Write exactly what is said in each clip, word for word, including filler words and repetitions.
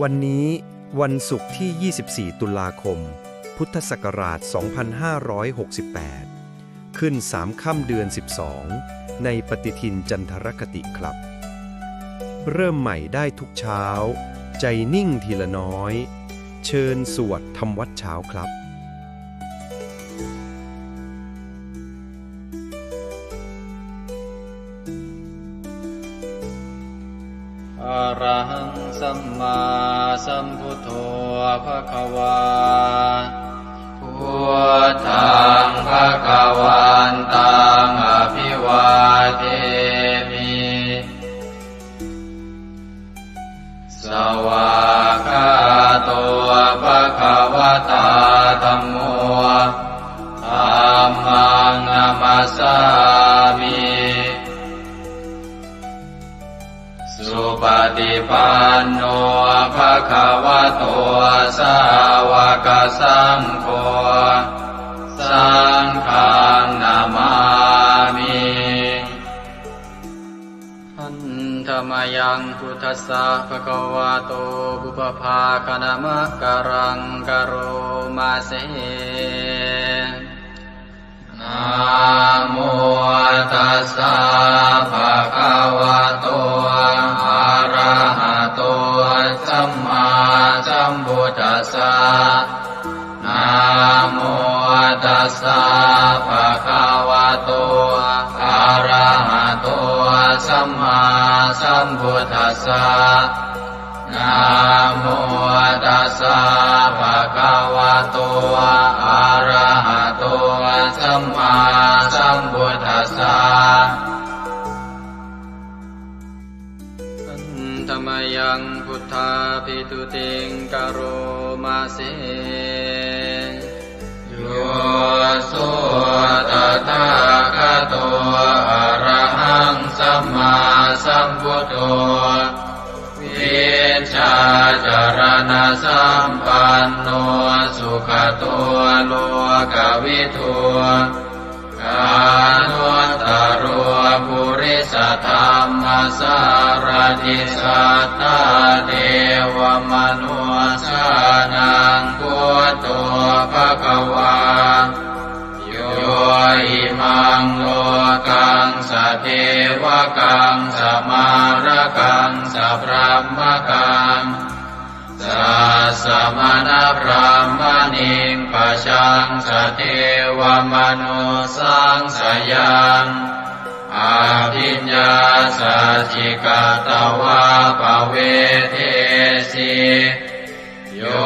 วันนี้วันศุกร์ที่ ยี่สิบสี่ ตุลาคม พุทธศักราช สองพันห้าร้อยหกสิบแปด ขึ้นสามค่ำเดือน สิบสอง ในปฏิทินจันทรคติครับ เริ่มใหม่ได้ทุกเช้า ใจนิ่งทีละน้อย เชิญสวดทำวัตรเช้าครับ Arahaṃ sammāsambuddho bhagavā. Buddhaṃ bhagavantaṃ abhivādemi. Svākkhāto bhagavatā dhammo. Dhammaṃ namassāmi. Supaṭipanno bhagavato sāvakasaṅgho. Saṅghaṃ namāmi. Handa mayaṃ buddhassa bhagavato pubbabhāganamakāraṃ karoma se. Namo tassa bhagavato arahato sammāsambuddhassa. Namo tassa bhagavato arahato sammāsambuddhassa. Namo tassa bhagavato arahato sammāsambuddhassa. Handa mayaṃ buddhābhistutiṃ karoma se. Yo so tathāgato arahaṃ sammāsambuddho, vijjācaraṇasampanno sugato lokavidū, anuttaro purisadammasārathi satthā devamanussānaṃ buddho bhagavā. Yo imaṃ lokaṃ sadevakaṃ samārakaṃ sabrahmakaṃ sassamaṇabrāhmaṇiṃ pajaṃ sadevamanussāṃ sayaṃ abhiññāsacchikatvā pavedesi. Yo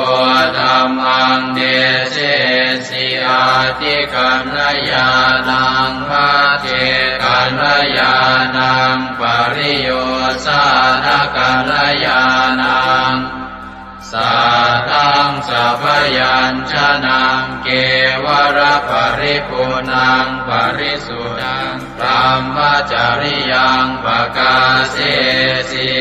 dhammaṃ desesi atthikaññāṇaṃ, pacchekakaññāṇaṃ, pariyosānakaññāṇaṃ, sātthaṃ sabyañjanaṃ, kevalaparipuṇṇaṃ parisuddhaṃ brahmacariyaṃ pakāsesi.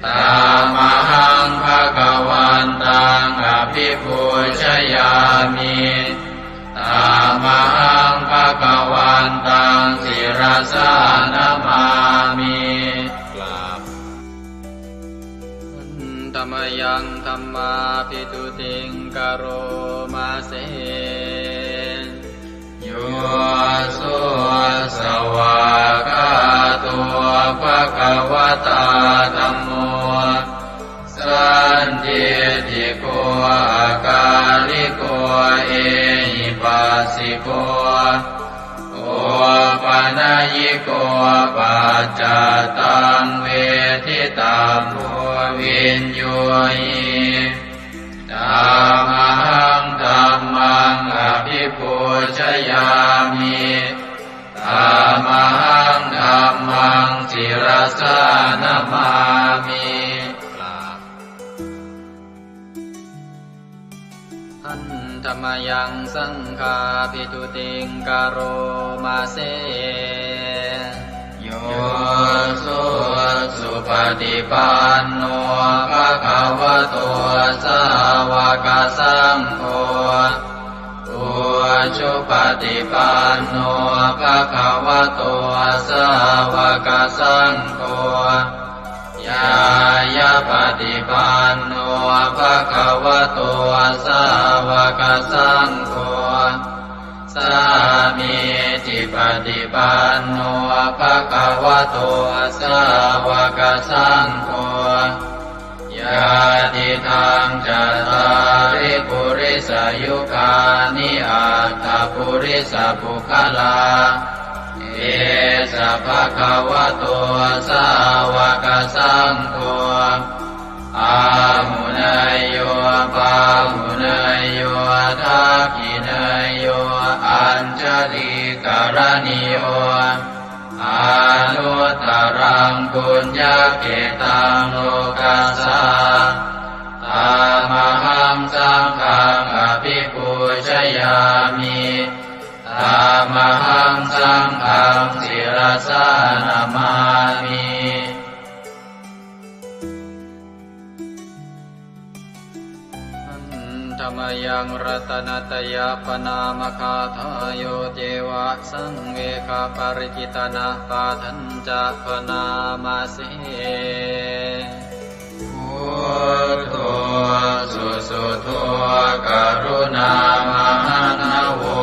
Tamahaṃ bhagavantaṃ abhipūjayāmi. Tamahaṃ bhagavantaṃ sirasā namāmi. กราบ Handa mayaṃ dhammābhistutiṃ karoma se. Yo so svākkhāto bhagavatā dhammo, sandiṭṭhiko akāliko ehipassiko, opanayiko paccattaṃ veditabbo viññūhi. Tamahaṃ dhammaṃ abhipūjayāmi. Tamahaṃ dhammaṃ sirasā namāmi. กราบ Handa mayaṃ saṅghābhistutiṃ karoma se. Yo so supaṭipanno bhagavato sāvakasaṅgho, ujupaṭipanno bhagavato sāvakasaṅgho, ñāyapaṭipanno bhagavato sāvakasaṅgho, sāmīcipaṭipanno bhagavato sāvakasaṅgho, yadidaṃ cattāri purisayugāni aṭṭha purisapuggalā, esa bhagavato sāvakasaṅgho, āhuneyyo pāhuneyyo dakkhiṇeyyo añjalikaraṇīyo, anuttaraṃ puññakkhettaṃ lokassā. Tamahaṃ saṅghaṃ abhipūjayāmi. Tamahaṃ saṅghaṃ sirasā namāmi. Handa mayaṃ ratanattayapaṇāmagāthāyo ceva saṃvegaparikitanapāṭhañca bhaṇāma se. Buddho susuddho karuṇāmahaṇṇavo,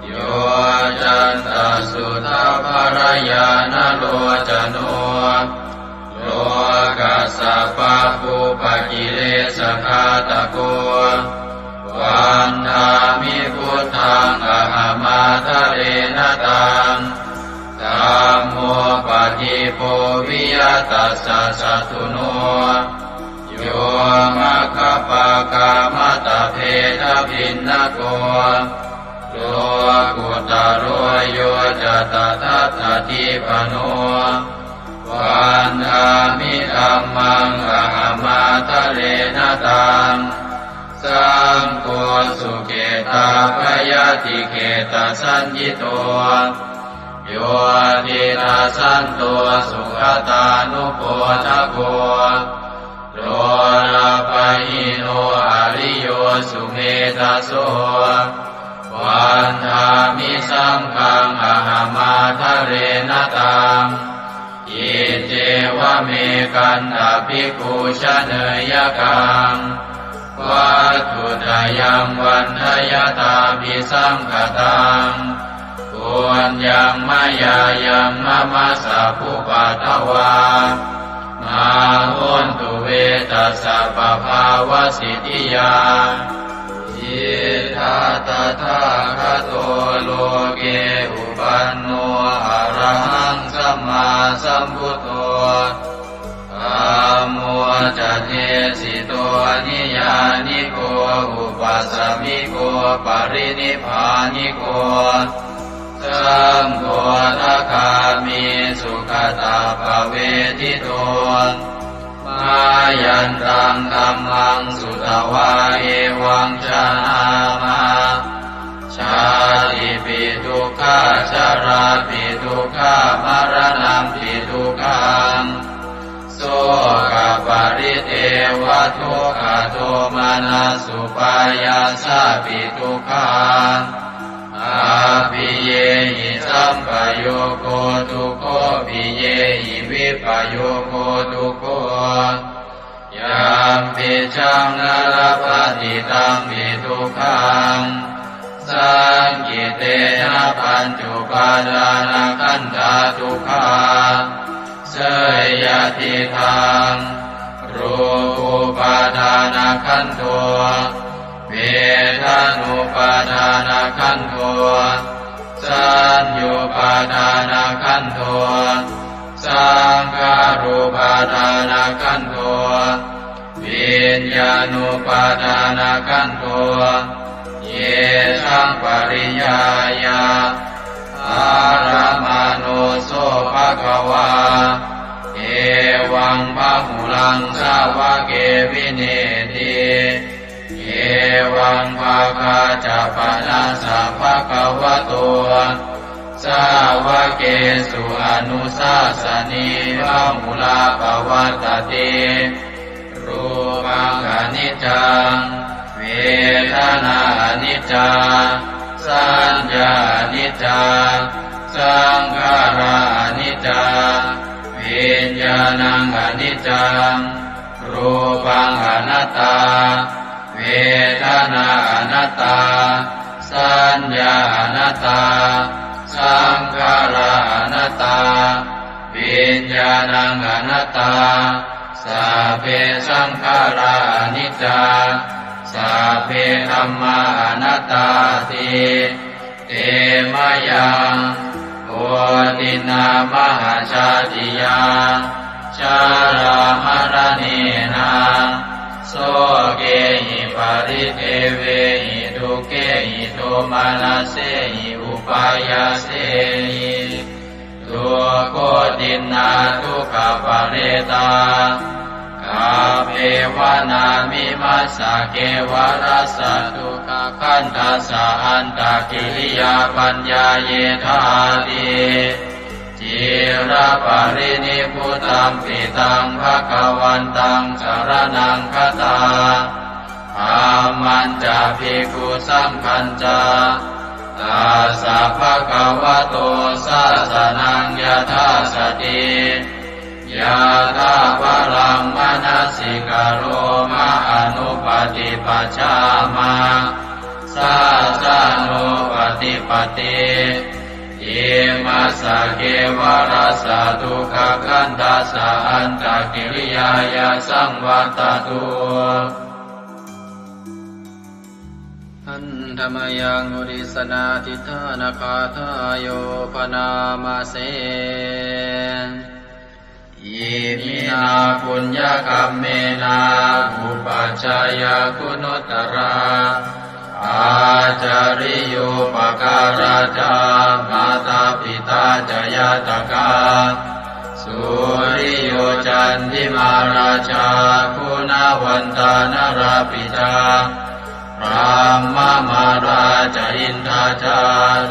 yoccantasuddhaparañāṇalocano, lokassa pāpūpakilesaghātako, vandāmi buddhaṃ ahamādarena taṃ. Dhammo padīpo viya tassa satthuno, yo maggapākamatabbhedabhinnako, lokuttaro yo ca tadatthadīpano, vandāmi dhammaṃ ahamādarena taṃ. Saṅgho sukhettābhayātikhettasaññito, yo tiṇṇassanto sugatānupodako, lolapahīno ariyo sumedhaso, vandāmi saṅghaṃ ahamādarena taṃ. Iccevamekaṃ bhikkhu janeyya kaṃ, vatthuttayaṃ vandayattābhisaṅkhataṃ. Puññaṃ mayā yaṃ mama sabbupaddavā, mā hontu ve tassa pabhāvasiddhiyā. Idha tathāgato loke uppanno arahaṃ sammāsambuddho, dhammo ca desito niyyāniko upasamiko parinibbāniko, saṅgho sakāmi sugatappavedito, mayantaṃ dhammaṃ sutvā evaṃ janāma, jātipi dukkhā jarāpi dukkhā maraṇampi dukkhaṃ, sokaparidevadukkhadomanassupāyāsāpi dukkhā, appiyehi sampayogo dukkho piyehi vippayogo dukkho, yampicchaṃ na labhati tampi dukkhaṃ, saṅkhittena pañcupādānakkhandhā dukkhā. Seyyathīdaṃ, rūpupādānakkhandho, vedanupādānakkhandho, saññupādānakkhandho, saṅkhārupādānakkhandho, viññāṇupādānakkhandho, yesaṃ pariññāya dharamāno so bhagavā, evaṃ bahulaṃ sāvake vineeti. Evaṃ bhāgā ca pana sa bhagavato sāvakesu anusāsanī bahulā pavattati. Rūpaṃ aniccaṃ, vedanā aniccā, saññā aniccā, Saṅkhārā aniccā, viññāṇaṃ aniccaṃ, rūpaṃ anattā, vedanā anattā, saññā anattā, saṅkhārā anattā, viññāṇaṃ anattā. Sabbe saṅkhārā aniccā, sabbe dhammā anattāti. Te mayaṃ otiṇṇā mahajātiyā, jarāmaraṇena, sokehi paridevehi, dukkhehi domanassehi upāyāsehi. Dukkhotiṇṇā dukkhaparetā, kappeva nāmimassa kevalassa dukkhakhandhassa antakiriyā paññāyethāti. Ciraparinibbutampi taṃ bhagavantaṃ saraṇaṃ gatā, dhammañca bhikkhusaṅghañca, tassa bhagavato sāsanaṃ yathā sati, yathābalaṃ manasikaroma anuppaṭipajjhāma, sāsanūpaṭipatti. Imassa kevalassa dukkhakhandhassa antakiriyāya saṃvattatu. Handa mayaṃ uddissanādhiṭṭhānagāthāyo bhaṇāma se. Iminā puññakammena upajjhāyā guṇuttarā, ācariyūpakārā ca mātā pitā ca ñātakā, suriyo candimā rājā guṇavantā narāpi ca, brahmamārā ca indā ca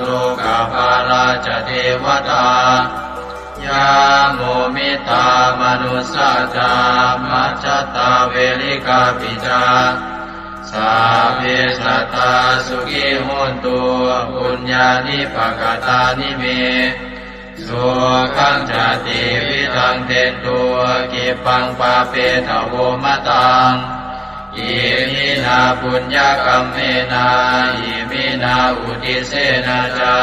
lokapālā ca devatā, yamo mittā manussā ca majjhattā verikāpi ca, sabbe sattā sukhī hontu puññāni pakatāni me. Sukhañca tividhaṃ dentu khippaṃ pāpetha vo mataṃ. Iminā puññakammena iminā uddissena ca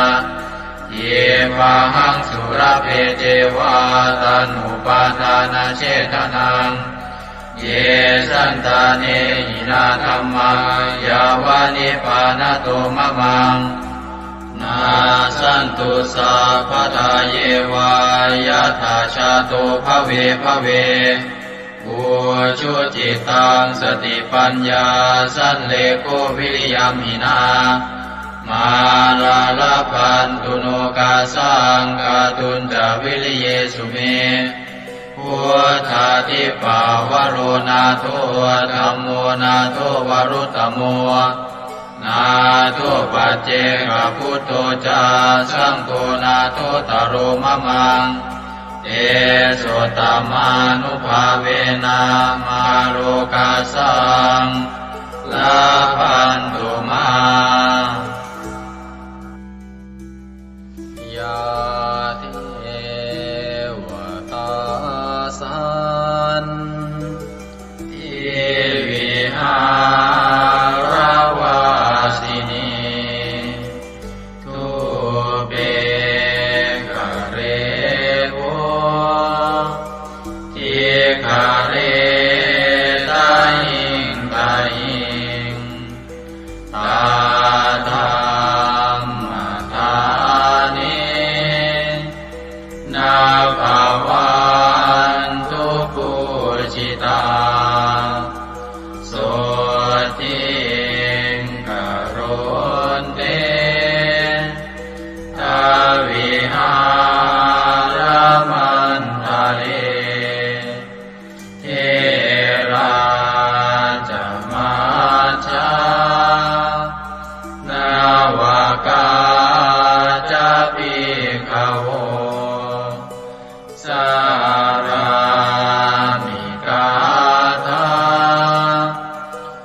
khippāhaṃ sulabhe ceva taṇhupādānachedanaṃ. Ye santāne hinā dhammā yāva nibbānato mamaṃ, nassantu sabbadā yeva yattha jāto bhave bhave. Ujucittaṃ satipaññā sallekho viriyamhinā, mārā labhantu nokāsaṃ kātuñca viriyesu me. Buddhādhipavaro nātho, dhammo nātho varuttamo, nātho paccekabuddho ca, saṅgho nāthottaro mamaṃ. Tesottamānubhāvena mārokāsaṃ labhantu mā. Yā devatā santi vihāravāsinī, thūpe ghare bodhighare tahiṃ tahiṃ, tā dhammadānena bhavantu pūjitā. Sotthiṃ karontedha vihāramaṇḍale. Therā ca majjhā navakā ca bhikkhavo, sārāmikā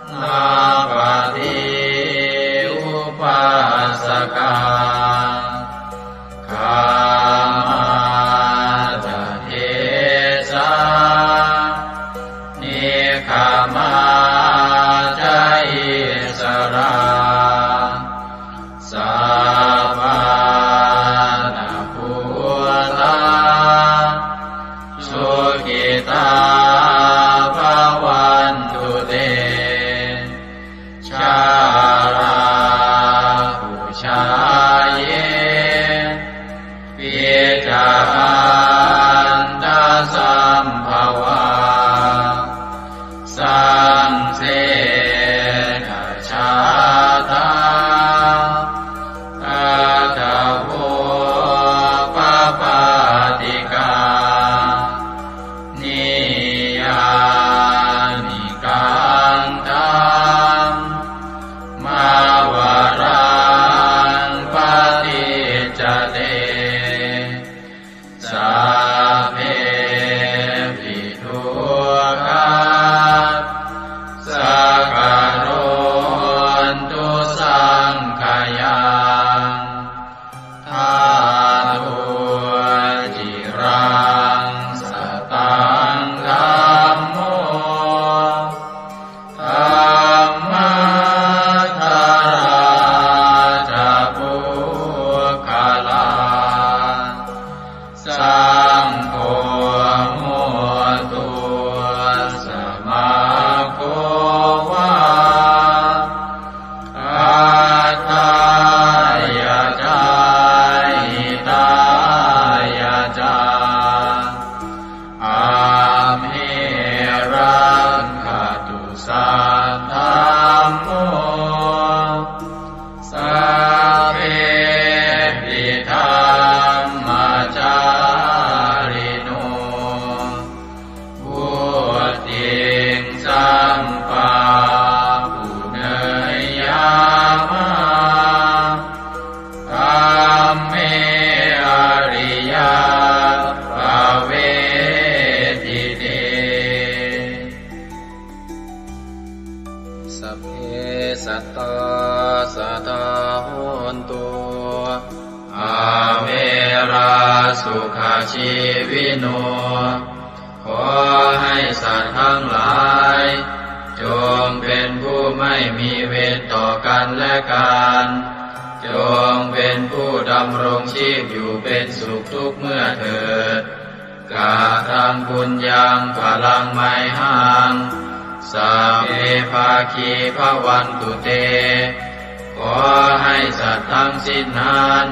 dhammapaṭi upāsakā. Sukhajīvino ขอให้สัตว์ทั้งหลาย จงเป็นผู้ไม่มีเวรต่อกันและกัน จงเป็นผู้ดำรงชีพอยู่เป็นสุขทุกเมื่อเถิด Kataṃ puññaṃ phalaṃ mayhaṃ, sabbe bhāgī bhavantu te. ขอให้สัตว์ทั้งสิ้นนั้น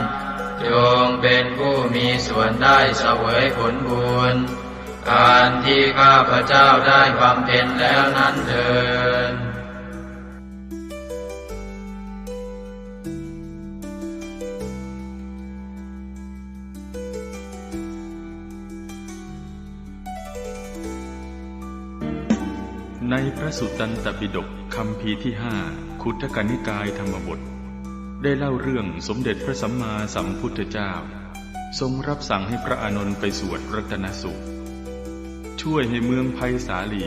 จงเป็นผู้มีส่วนได้เสวยผลบุญ อันที่ข้าพเจ้าได้บำเพ็ญแล้วนั้นเทอญ ในพระสุตตันตปิฎกคัมภีร์ที่ห้า ขุททกนิกายธรรมบท ได้เล่าเรื่องสมเด็จพระสัมมาสัมพุทธเจ้า ทรงรับสั่งให้พระอานนท์ไปสวดรัตนสูตร ช่วยให้เมืองไพศาลี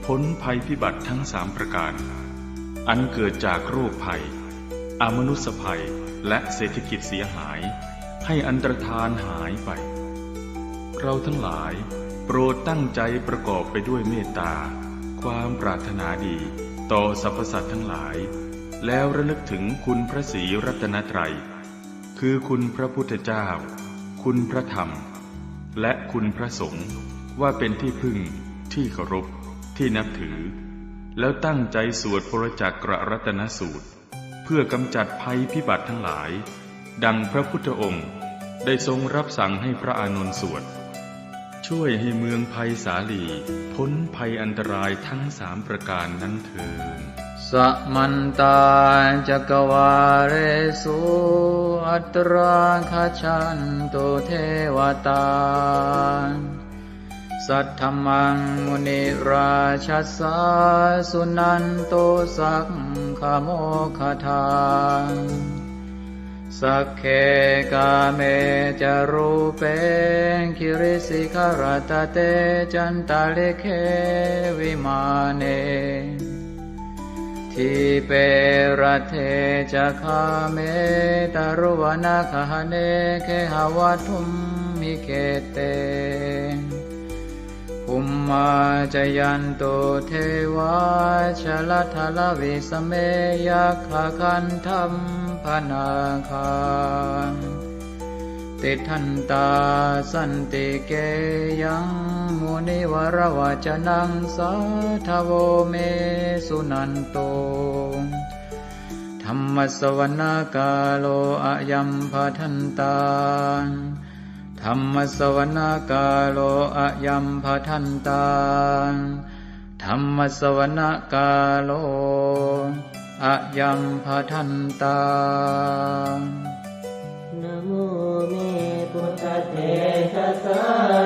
พ้นภัยพิบัติทั้งสามประการ อันเกิดจากโรคภัย อมนุสภัย และเศรษฐกิจเสียหาย ให้อันตรธานหายไป เราทั้งหลายโปรดตั้งใจประกอบไปด้วยเมตตา ความปรารถนาดีต่อสรรพสัตว์ทั้งหลาย แล้วระลึกถึงคุณพระศรีรัตนตรัย คือคุณพระพุทธเจ้า คุณพระธรรม และคุณพระสงฆ์ ว่าเป็นที่พึ่ง ที่เคารพ ที่นับถือ แล้วตั้งใจสวดปรจักกรัตนสูตร เพื่อกำจัดภัยพิบัติทั้งหลาย ดังพระพุทธองค์ได้ทรงรับสั่งให้พระอานนท์สวด ช่วยให้เมืองไพศาลีพ้นภัยอันตรายทั้งสามประการนั้นเทอญ Samantā cakkavāḷesu atrāgacchantu devatā. Saddhammaṃ munirājassa suṇantu saggamokkhadaṃ. Sagge kāme ca rūpe girisikharataṭe cantalikkhe vimāne. Dīpe raṭṭhe ca gāme taruvanagahane gehavatthumhi khette. Bhummā cāyantu devā jalathalavisame yakkhagandhabbanāgā. Tiṭṭhantā santike yaṃ munivaravacanaṃ sādhavo me suṇantu. Dhammassavanakālo ayambhadantā. Dhammassavanakālo ayambhadantā. Dhammassavanakālo ayambhadantā. Namo me buddhatejasā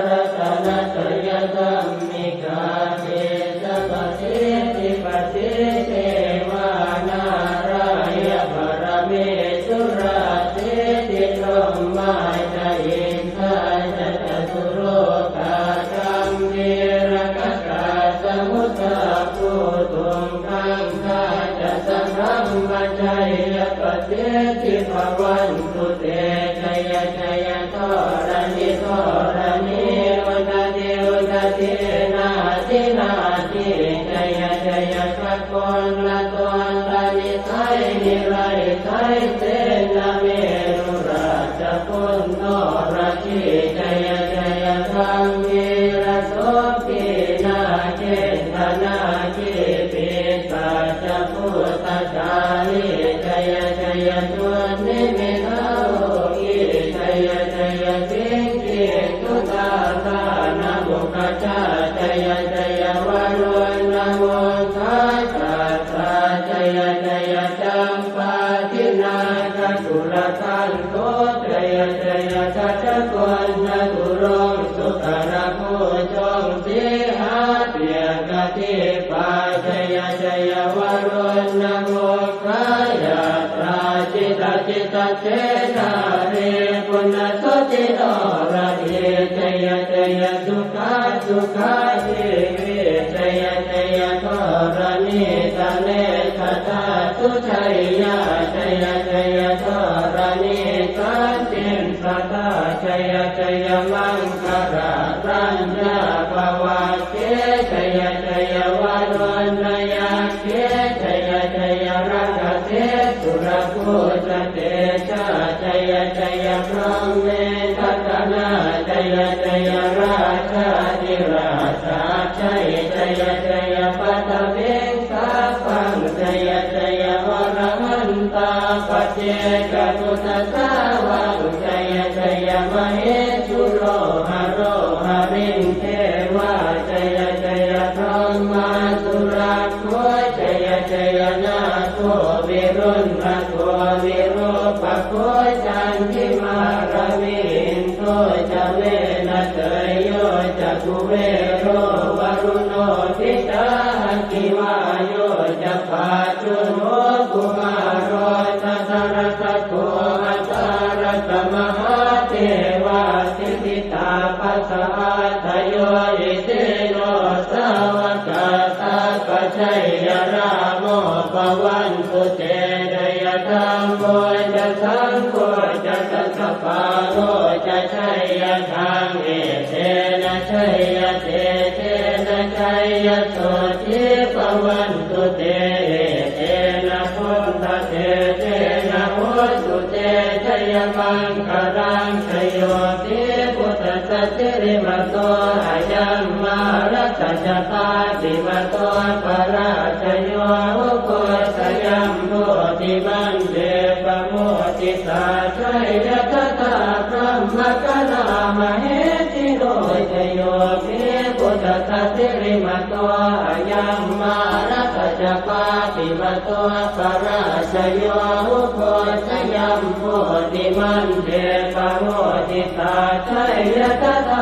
ratanattayadhammikā tejapasiddhi pasīdevā nārāyaparamesurā siddhibrahmā ca indā ca catulokā gambhīrakkhakā samuddā bhūtuṃ gaṅgā ca sabrahmajayapasiddhi bhavantu te. Jaya jaya dharaṇi dharaṇī udadhi udadhī nadi nadī. Jaya jaya gagonlatonlanisai niraisai senamerurājaguṇḍho radhī. Jaya jaya gambhīrasombhī nāgendanāgī pisācabhūtakālī. Jaya jaya dunnimittarogī. Jaya jaya siṅgī sudādānamukhajā. Jaya jaya varuṇṇamukhasātrā. Jaya jaya campādināgakulagantho. Jaya jaya gajagonnaturaṅga sukarabhujaṅga sīhabyagghadīpā. Jaya jaya varuṇṇamukhayātrā jita jita cedārī puna sudhino radī. Jaya jaya sukhā sukhā jīvī. Jaya jaya dharaṇītale sadā sujayyā. Jaya jaya dharaṇī santin sadā. Jaya jaya maṅkarāraññā bhavagge jaya jaya varuṇṇayakkhe jaya jaya rakkhase surabhūjatejā jaya jaya brahmendagaṇā jaya jaya rājādhirājasājjai jaya jaya paṭhaviṃ sabbaṃ jaya jaya arahantā paccekabuddhasāvaṃ jaya jaya mahesuro haro harindevā jaya jaya brahmā surakkho jaya jaya nāgo viruḷhako virūpakkho candimā ravi indo ca venateyyo ca kuvero varuṇopi ca aggi vāyo ca pājuṇho kumāro dhataraṭṭhako aṭṭhārasa mahādevā siddhitāpasaādayo isino sāvakā sabbā jaya rāmo bhavantu te jaya dhammo ca saṅgho ca dasapālo ca jaya dhamme etena jaya tejena jaya sotthī bhavantu te etena buddhatejena hotu te jayamaṅgalaṃ jayo hi buddhassa sirīmato ayaṃ mārassa ca pāpimato parājayo ugghosayuṃ bodhimaṇḍe pamoditā jaya tadā brahmagaṇā mahesino jayo hi buddhassa sirīmato ayaṃ mārassa ca pāpimato parājayo ugghosayuṃ bodhimaṇḍe pamoditā jaya tadā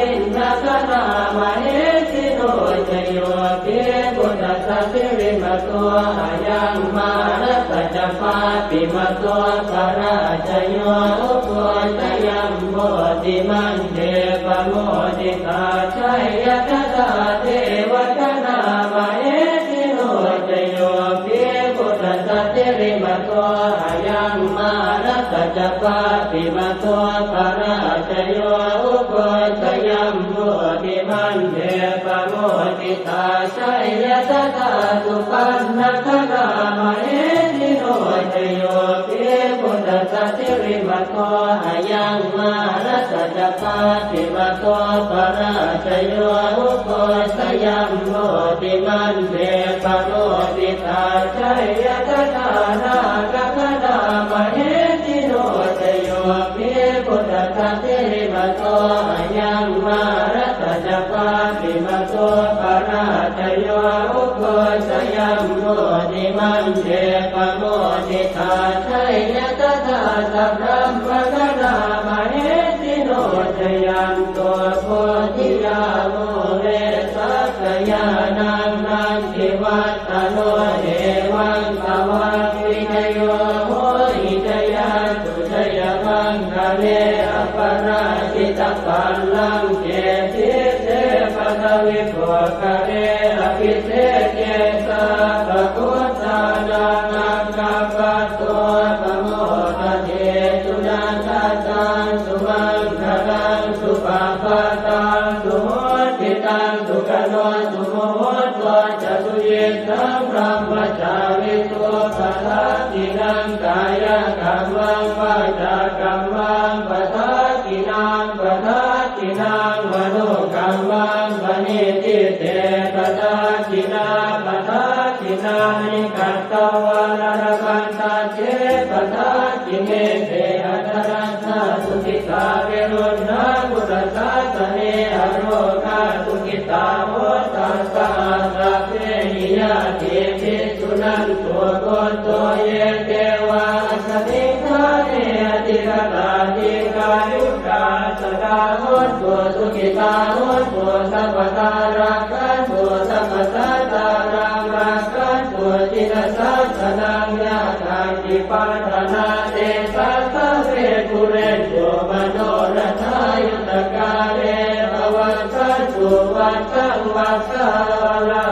indagaṇā mahesino jayo hi buddhassa sirīmato ayaṃ mārassa ca pāpimato parājayo ugghosayuṃ bodhimaṇḍe pamoditā jaya tadā devagaṇā mahesino jayo hi buddhassa sirīmato ayaṃ mārassa ca pāpimato parājayo ugghosayuṃ bodhimaṇḍe pamoditā jaya tadā supaṇṇagaṇā mahesino jayo hi buddhassa sirīmato ayaṃ mārassa ca pāpimato parājayo ugghosayuṃ bodhimaṇḍe pamoditā jaya tadā nāgagaṇā mahesino jayo hi buddhassa sirīmato ayaṃ mārassa ca pāpimato parājayo ugghosayuṃ bodhimaṇḍe pamoditā jaya tadā sabrahmagaṇā mahesino jayanto bodhiyā mūle sakyānaṃ nandivaḍ ḍhano evaṃ tvaṃ vijayo hohi jayassu jayamaṅgale aparājitapallaṅke sīse paṭhavipokkhare abhiseke sabbabuddhānaṃ aggappatto pamodati. Sunakkhattaṃ sumaṅgalaṃ supabhātaṃ suhuṭṭhitaṃ sukhaṇo sumuhutto ca suyiṭṭhaṃ brahmacārisu padakkhiṇaṃ kāyakammaṃ vācākammaṃ padakkhiṇaṃ padakkhiṇaṃ manokammaṃ paṇidhī te padakkhiṇā padakkhiṇāni katvāna labhantatthe padakkhiṇe. Te atthaladdhā sukhitā viruḷhā buddhasāsane arogā sukhitā hotha saha sabbehi ñātibhi. Suṇantu bhonto ye devā asmiṃ ṭhāne adhigatā dīghāyukā sadā hontu sukhitā hontu sabbadā rakkhantu sabbasattānaṃ rakkhantu jinasāsanaṃ. Yā kāci patthanā tesaṃ sabbe pūrentu manorathā yuttakāle pavassantu vassaṃ vassāvalā.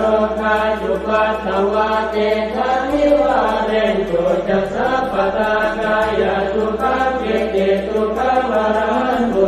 Rogā cupaddavā tesaṃ nivārentu ca sabbadā. Kāyasukhaṃ cittisukhaṃ arahantu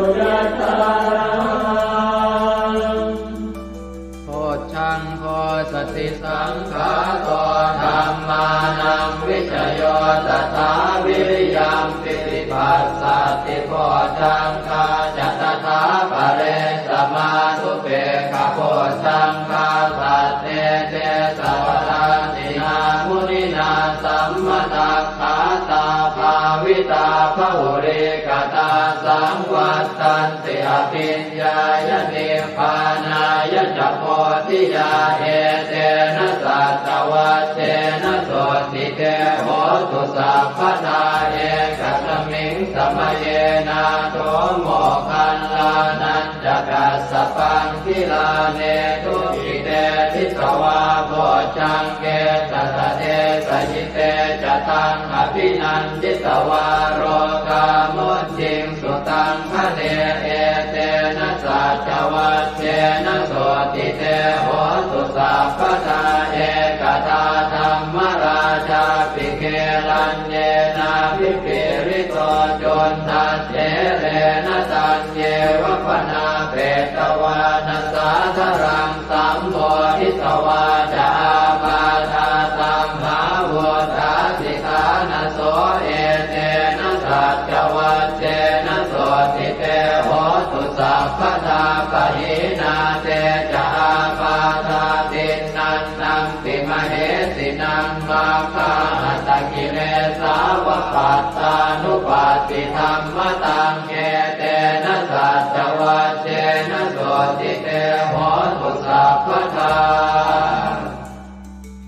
Bojjhaṅgo satisaṅkhāto dhammānaṃ vicayo tathā viriyampīti passaddhi bojjhaṅgā ca tathāpare samādhupekkhabojjhaṅgā sattete sabbadassinā muninā sammadakkhātā bhāvitā bahulīkatā saṃvattanti abhiññāya nibbānāya ca bodhiyā etena saccavajjena sotthi te hotu sabbadā. Ekasmiṃ samaye nātho moggallānañca kassapaṃ gilāne dukkhite disvā bojjhaṅge satta desayi te ca taṃ abhinanditvā rogā mucciṃsu taṃ khaṇe etena saccavajjena sotthi te hotu sabbadā. Ekadā dhammarājāpi gelaññenābhipīḷito cundattherena taññeva bhaṇāpetvāna sādaraṃ sammoditvā ca ābādhā tamhā vuṭṭhāsi ṭhānaso etena saccavajjena sotthi te hotu sabbadā. Pahīnā te ca ābādhā tiṇṇannampi mahesinaṃ maggāhatakilesāva pattānuppattidhammataṃ etena saccavajjena sotthi te hotu sabbadā.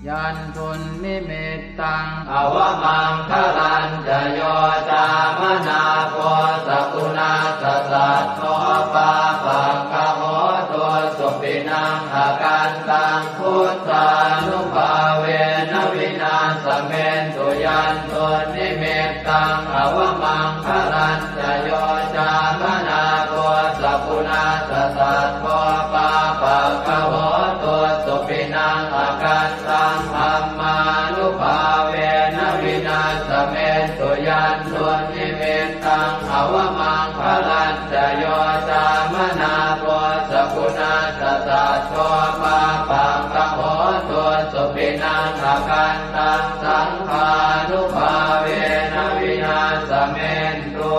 Yandunnimittaṃ avamaṅgalañca yo cāmanāpo sakuṇassa saddo pāpaggaho dussupinaṃ akantaṃ buddhānubhāvena vināsamentu. Yandunnimittaṃ avamaṅgalañca yo cāmanāpo sakuṇassa saddo pāpaggaho dussupinaṃ akantaṃ dhammānubhāvena vināsamentu. Yandunnimittaṃ avamaṅgalañca yo cāmanāpo sakuṇassa saddo pāpaggaho dussupinaṃ akantaṃ saṅghānubhāvena vināsamentu.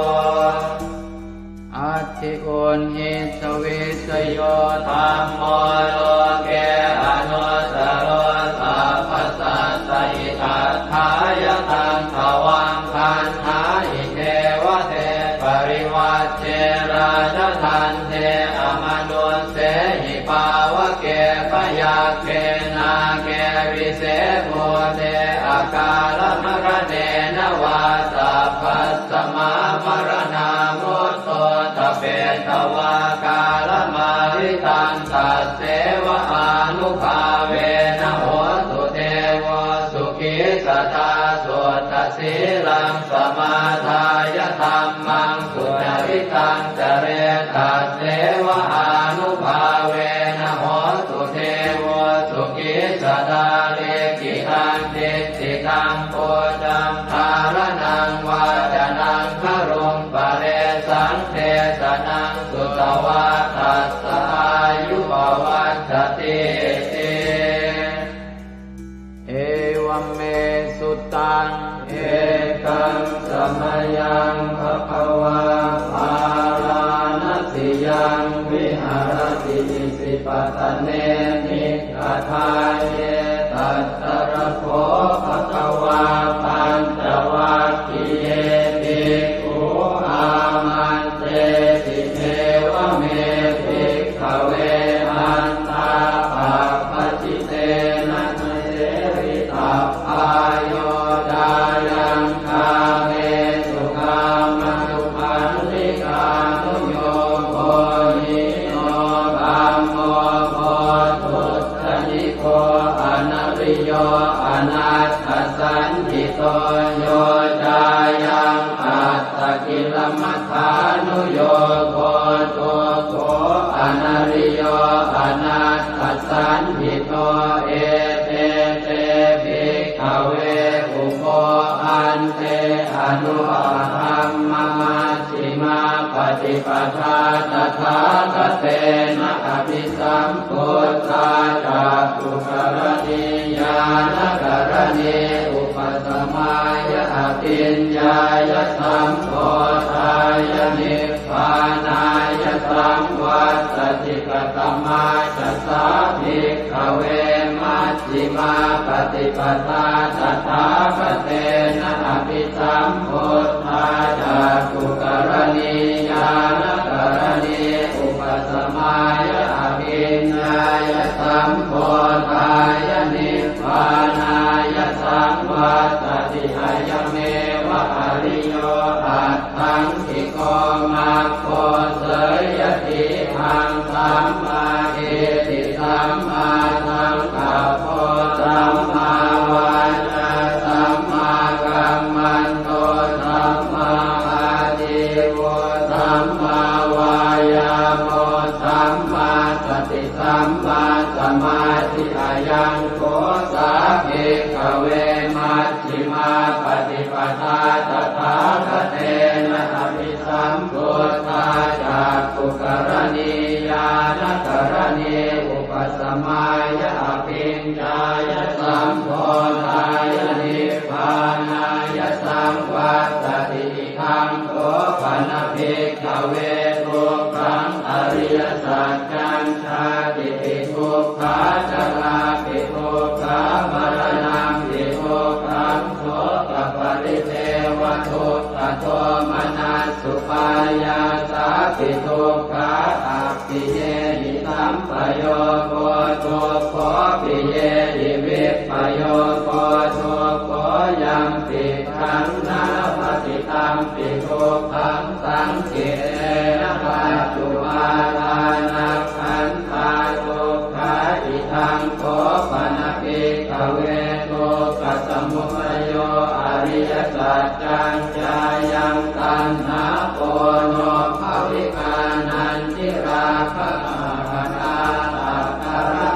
Atthi uṇhissa vijayo dhammo loke anuttaro sabbasattahitatthāya taṃ tvaṃ vandāhi devate. Parivajje rājadaṇḍe amanussehi pāvake byagghe nāge vise bhūte akālamaraṇena vā sabbasmā maraṇā mutto ṭhapetvā kālamāritaṃ tasseva ānubhāvena hotu devo sukhī sadā. Suddhasīlaṃ samādāya dhammaṃ sucaritaṃ care tasseva ānubhāvena hotu devo sukhī sadā. Likkhitaṃ cintitaṃ pūjaṃ dhāraṇaṃ vācanaṃ garuṃ paresaṃ desanaṃ sutvā tassa āyu pavaḍḍhatīti. Evaṃ me sutaṃ. Ekaṃ samayaṃ bhagavā bārāṇasiyaṃ viharati isipatane migadāye. Tatra kho bhagavā pañcavaggiye bhikkhū āmantesi: Evaṃ me bhikkhave antā pabbajitena na sevitabbā. Yo cāyaṃ kāmesu kāmasukhallikānuyogo hīno gammo pothujjaniko anariyo anatthasañhito. Yo cāyaṃ attakilamathānuyogo dukkho anariyo paṭipadā tathāgatena abhisambuddhā cakkhukaraṇī ñāṇakaraṇī upasamāya abhiññāya sambodhāya nibbānāya saṃvattati. Katamā ca sā bhikkhave maj jhimā paṭipadā tathāgatena abhisambuddhā cakkhukaraṇī ñāṇakaraṇī upasamāya abhiññāya sambodhāya nibbānāya saṃvattati. Ayameva ariyo aṭṭhaṅgiko maggo. Seyyathīdaṃ: sammādiṭṭhi sammāsaṅkappo sammāvācā sammākammanto sammāājīvo sammāvāyāmo sammāsati sammāsamādhi. Ayaṃ kho sā bhikkhave majjhimā paṭipadā tathāgatena abhi sambuddhā cakkhukaraṇī ñāṇakaraṇī upasamāya abhiññāya sambodhāya nibbānāya saṃvattati. Idaṃ kho pana bhikkhave dukkhaṃ ariyasaccaṃ. Jātipi dukkhā jarāpi dukkhā maraṇampi dukkhaṃ sokaparidevadukkhadomanassupāyāsāpi dukkhā appiyehi sampayogo dukkho piyehi vippayogo dukkho yampicchaṃ na labhati tampi dukkhaṃ saṅkhittena pañcupādānakkhandhā dukkhā. Idaṃ kho pana bhikkhave dukkhasamudayo ariyasaccaṃ. Yāyaṃ taṇhā ponobbhavikā nandirāgasahagatā tatra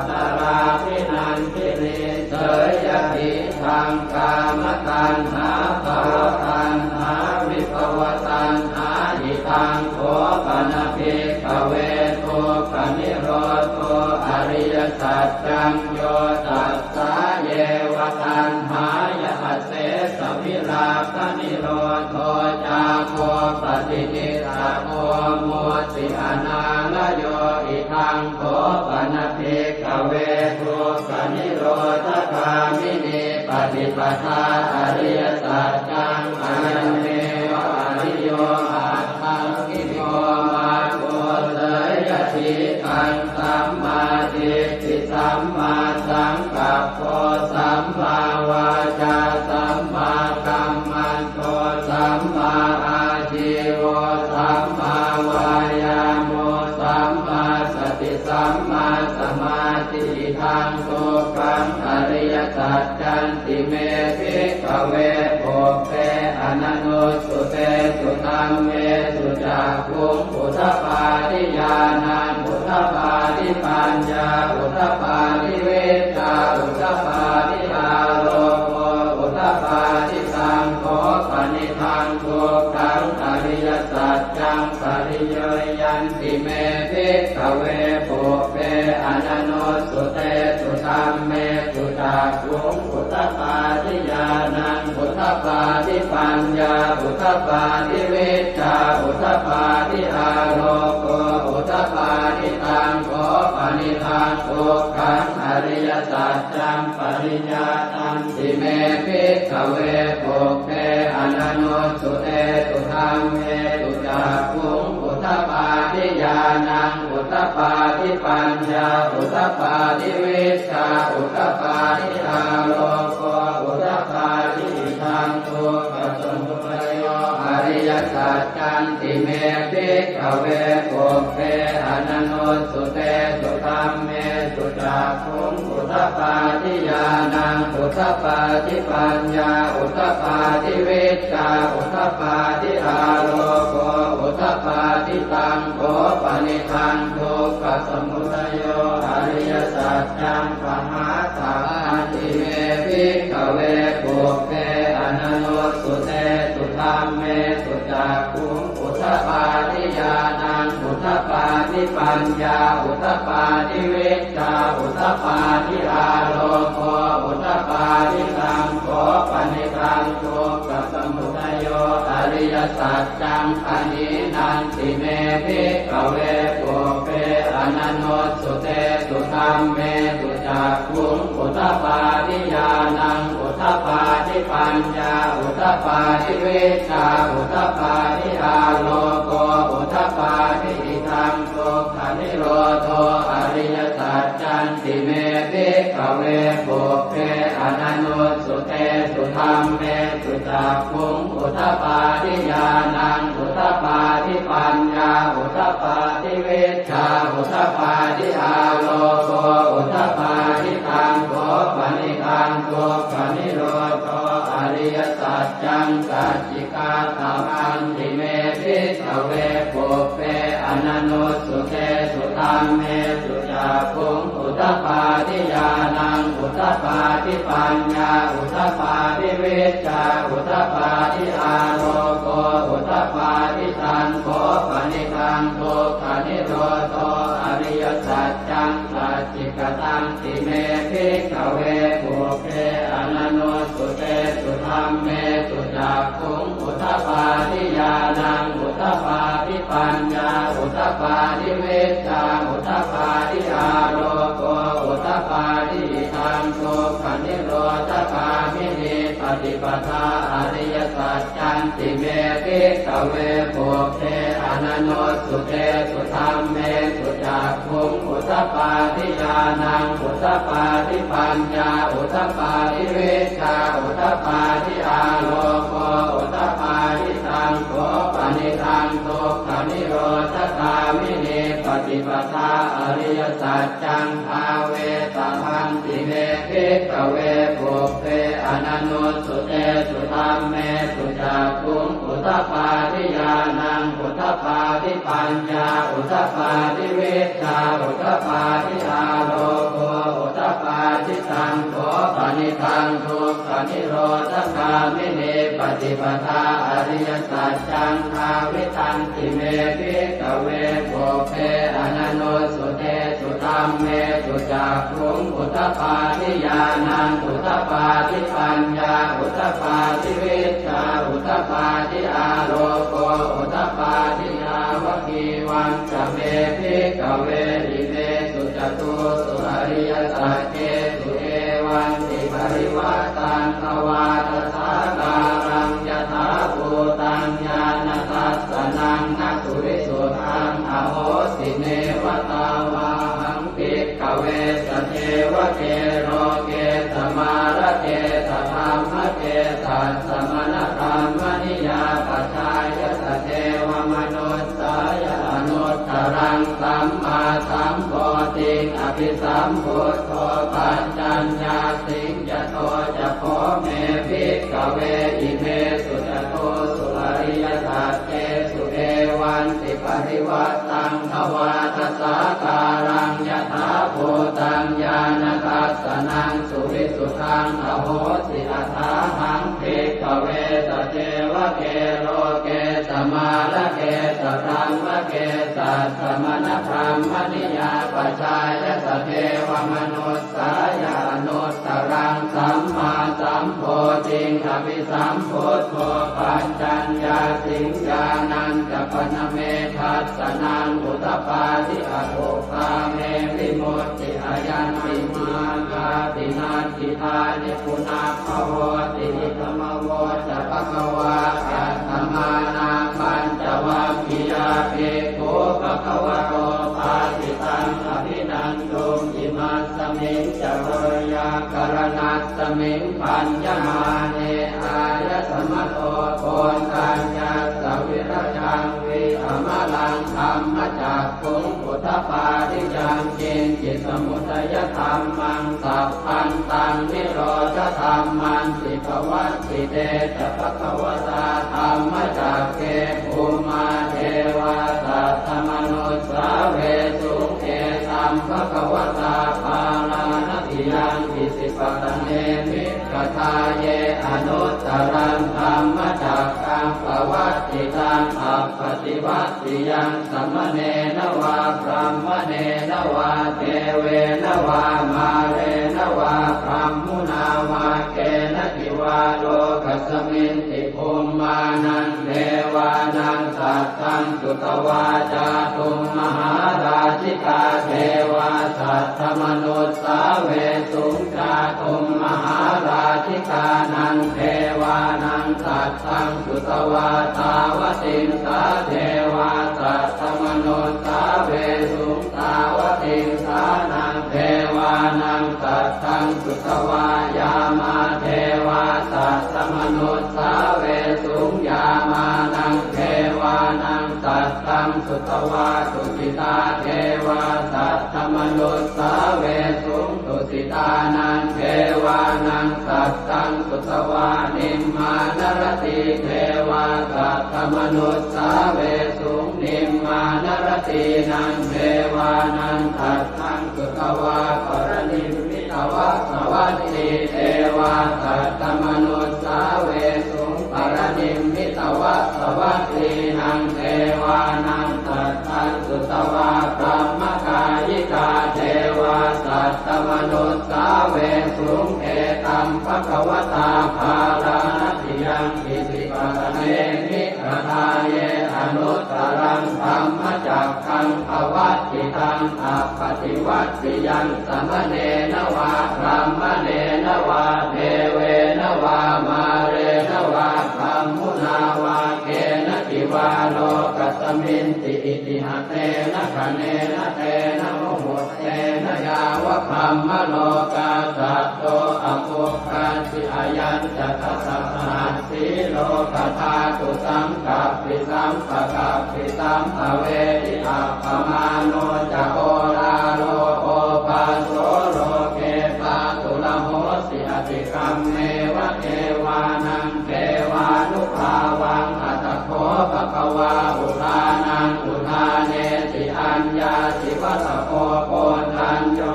tatrābhinandinī seyyathī daṃ kāmataṇhā bhavataṇhā vibhavataṇhā. Idaṃ kho pana bhikkhave dukkhanirodho ariyasaccaṃ. Yo tassāyeva taṇhāya asesavirāganirodho cāgo paṭinissaggo mutti anālayo. Idaṃ kho pana bhikkhave dukkhanirodhagāminī paṭipadā ariyasaccaṃ. Ayameva ariyo aṭṭhaṅgiko maggo. Seyyathīdaṃ: sammādiṭṭhi sammāsaṅkappo sammāvācā sammākammanto sammāājīvo sammāvāyāmo sammāsati sammāsamādhi. Idaṃ dukkhaṃ ariyasaccanti me bhikkhave pubbe ananussutesu dhammesu cakkhuṃ udapādi ñāṇaṃ udapādi paññā udapādi vijjā udapādi āloko udapādi. Taṃ kho panidaṃ dukkhaṃ ariyasaccaṃ pariññeyyanti me bhikkhave pubbe ananussutesu dhammesu cakkhuṃ udapādi ñāṇaṃ udapādi paññā udapādi vijjā udapādi āloko udapādi. Taṃ kho panidaṃ dukkhaṃ ariyasaccaṃ pariññātanti me bhikkhave pubbe ananussutesu dhammesu cakkhuṃ udapādi ñāṇaṃ udapādi paññā udapādi vijjā udapādi āloko udapādi. Idaṃ dukkhasamudayo ariyasaccanti me bhikkhave pubbe ananussutesu dhammesu cakkhuṃ udapādi ñāṇaṃ udapādi paññā udapādi vijjā udapādi āloko udapādi. Taṃ kho panidaṃ dukkhasamudayo ariyasaccaṃ pahātabbanti me bhikkhave pubbe ananussutesu dhammesu cakkhuṃ udapādi ñāṇaṃ udapādi paññā udapādi vijjā udapādi āloko udapādi taṃ kho panidaṃ dukkhasamudayo ariyasaccaṃ pahīnanti me bhikkhave pubbe ananussutesu dhammesu cakkhuṃ udapādi ñāṇaṃ udapādi paññā udapādi vijjā udapādi āloko udapādi idaṃ dukkhanirodho ariyasaccanti me bhikkhave pubbe ananussutesu dhammesu cakkhuṃ udapādi ñāṇaṃ udapādi paññā udapādi vijjā udapādi āloko udapādi taṃ kho panidaṃ dukkhanirodho ariyasaccaṃ sacchikātamanti me bhikkhave pubbe ananussutesu dhammesu cakkhuṃ udapādi ñāṇaṃ udapādi paññā udapādi vijjā udapādi āloko udapādi taṃ kho panidaṃ dukkhanirodho ariyasaccaṃ sacchikatanti me bhikkhave pubbe ananussutesu dhammesu cakkhuṃ udapādi ñāṇaṃ udapādi paññā udapādi vijjā udapādi āloko udapādi idaṃ dukkhanirodhagāminī paṭipadā ariyasaccanti me bhikkhave pubbe ananussutesu dhammesu cakkhuṃ udapādi ñāṇaṃ udapādi paññā udapādi vijjā udapādi āloko udapādi taṃ kho panidaṃ dukkhanirodhagāminī paṭipadā ariyasaccaṃ bhāvetabbanti me bhikkhave pubbe ananussutesu dhammesu cakkhuṃ udapādi ñāṇaṃ udapādi paññā udapādi vijjā udapādi āloko udapādi taṃ kho panidaṃ dukkhanirodhagāminī paṭipadā ariyasaccaṃ bhāvitanti me bhikkhave pubbe ananussutesu dhammesu cakkhuṃ udapādi ñāṇaṃ udapādi paññā udapādi vijjā udapādi āloko udapādi yāvakīvañca me bhikkhave imesu catūsu ariyasaccesu evantiparivaṭṭaṃ dvādasākāraṃ yathābhūtaṃ ñāṇadassanaṃ na suvisuddhaṃ ahosi neva tāvāhaṃ bhikkhave sadevake loke samārake sadhammake sassamaṇabrāhmaṇiyā pajāya sadevamanussāya anuttaraṃ sammāsambodhiṃ abhisambuddho paccaññāsiṃ. Yato ca kho me bhikkhave imesu catūsu ariyasaccesu evantiparivaṭṭaṃ dvādasākāraṃ yathābhūtaṃ ñāṇadassanaṃ suvisuddhaṃ ahosi athāhaṃ bhikkhave sadevake loke samārake sabrahmake sassamaṇabrāhmaṇiyā pajāya sadevamanussāya anuttaraṃ sammāsambodhiṃ abhisambuddho paccaññāsiṃ. Ñāṇañca pana me dassanaṃ udapādi akuppā me vimutti ayaṃ nibbānāti natthi dāni punabbhavoti. Idamavoca bhagavā. Attamanā pañcavaggiyā bhikkhū bhagavato bhāsitaṃ abhinanduṃ. Imasmiñca veyyākaraṇasmiṃ bhaññamāne āyasmato koṇḍaññassa virajaṃ vītamalaṃ dhammacakkhuṃ udapādi yaṅkiñci samudayadhammaṃ sabbantaṃ nirodhadhammanti. Pavattite ca bhagavatā dhammacakke bhummā devā saddamanussāvesuṃ: Etaṃ bhagavatā Bārāṇasiyaṃ Isipatane Migadāye anuttaraṃ dhammacakkaṃ pavattitaṃ taṃ appaṭivattiyaṃ samaṇena vā brāhmaṇena vā devena vā mārena vā brahmunā vā kenaci vā lokasminti bhummānaṃ devānaṃ saddaṃ sutvā cātummahārājikā devā saddamanussāvesuṃ. Cātummahārājikānaṃ devānaṃ saddaṃ sutvā tāvatiṃsā devā saddamanussāvesuṃ. Tāvatiṃsānaṃ devānaṃ saddaṃ sutvā yāmā devā saddamanussāvesuṃ. Yāmānaṃ devānaṃ saddaṃ sutvā tusitā devā saddamanussāvesuṃ. Tusitānaṃ devānaṃ saddaṃ sutvā nimmānaratī devā saddamanussāvesuṃ. Nimmānaratīnaṃ devānaṃ saddaṃ sutvā paranimmitavasavatī devā saddamanussāvesuṃ. Paranimmitavasavattīnaṃ devānaṃ saddaṃ sutvā brahmakāyikā devā saddamanussāvesuṃ. Etaṃ bhagavatā bārāṇasiyaṃ isipatane migadāye anuttaraṃ dhammacakkaṃ pavattitaṃ appaṭivattiyaṃ samaṇena vā brāhmaṇena vā devena vā mārena vā brahmunā vā kenaci vā lokasminti. Itiha tena khaṇena tena muhuttena yāva brahmalokā saddo abbhuggacchi. Ayañca dasasahassī lokadhātu saṅkappi sampakappi sampavedhi. Appamāṇo ca oḷāro obhāso loke pāturahosi atikkammeva devānaṃ devānubhāvaṃ. Atha kho bhagavā udānaṃ udānesi: Aññāsi vata bho Koṇḍañño,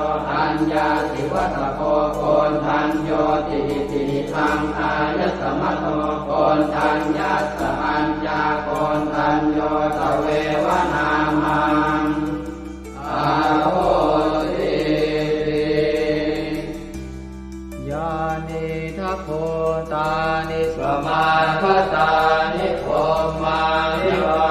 aññāsi vata bho Koṇḍaññoti. Itihidaṃ āyasmato Koṇḍaññassa aññākoṇḍañño tveva nāmaṃ ahosīti. Yānīdha bhūtāni samāgatāni bhummāni vā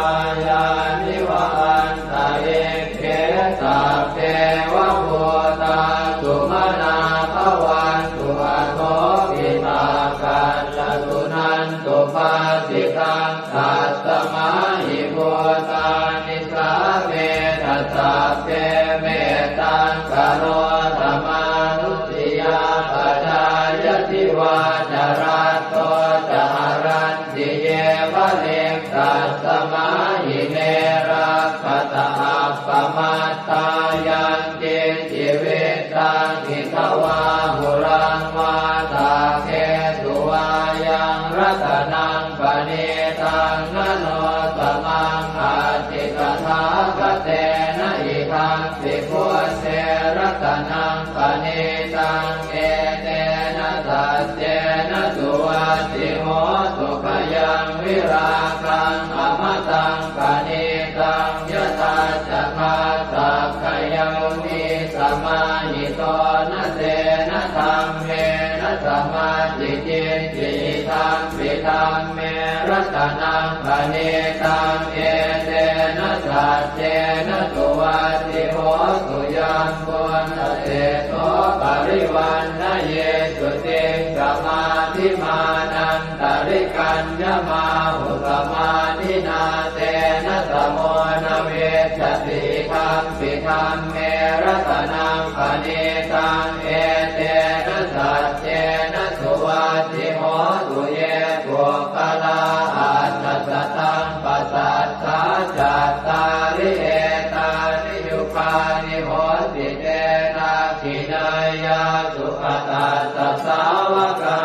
yāni va antalikkhe, sabbeva bhūtā sumanā bhavantu, athopi sakkacca suṇantu bhāsitaṃ. Tasmā hi bhūtā nisāmetha sabbe, mettaṃ karotha mānusiyā pajāya, divā ca ratto ca haranti ye baliṃ, tasmā hi ne rakkhatha appamattā. Yaṃ kiñci vittaṃ idha vā huraṃ vā, saggesu vā yaṃ ratanaṃ paṇītaṃ, na no samaṃ atthi tathāgatena, idampi buddhe ratanaṃ paṇītaṃ, etena saccena suvatthi hotu. Khayaṃ virāgaṃ amataṃ paṇītaṃ, yadajjhagā sakyamunī samāhito, na tena dhammena samatthi kiñci, idampi dhamme ratanaṃ paṇītaṃ, etena saccena suvatthi hotu. Yambuddhaseṭṭho parivaṇṇayī suciṃ, samādhimānan tarikaññamāhu, samādhinā tena samo na vijjati, idampi dhamme ratanaṃ paṇītaṃ, etena saccena suvatthi hotu. Ye puggalā aṭṭha sataṃ pasatthā, cattāri etāni yugāni honti, te dakkhiṇeyyā sugatassa sāvakā,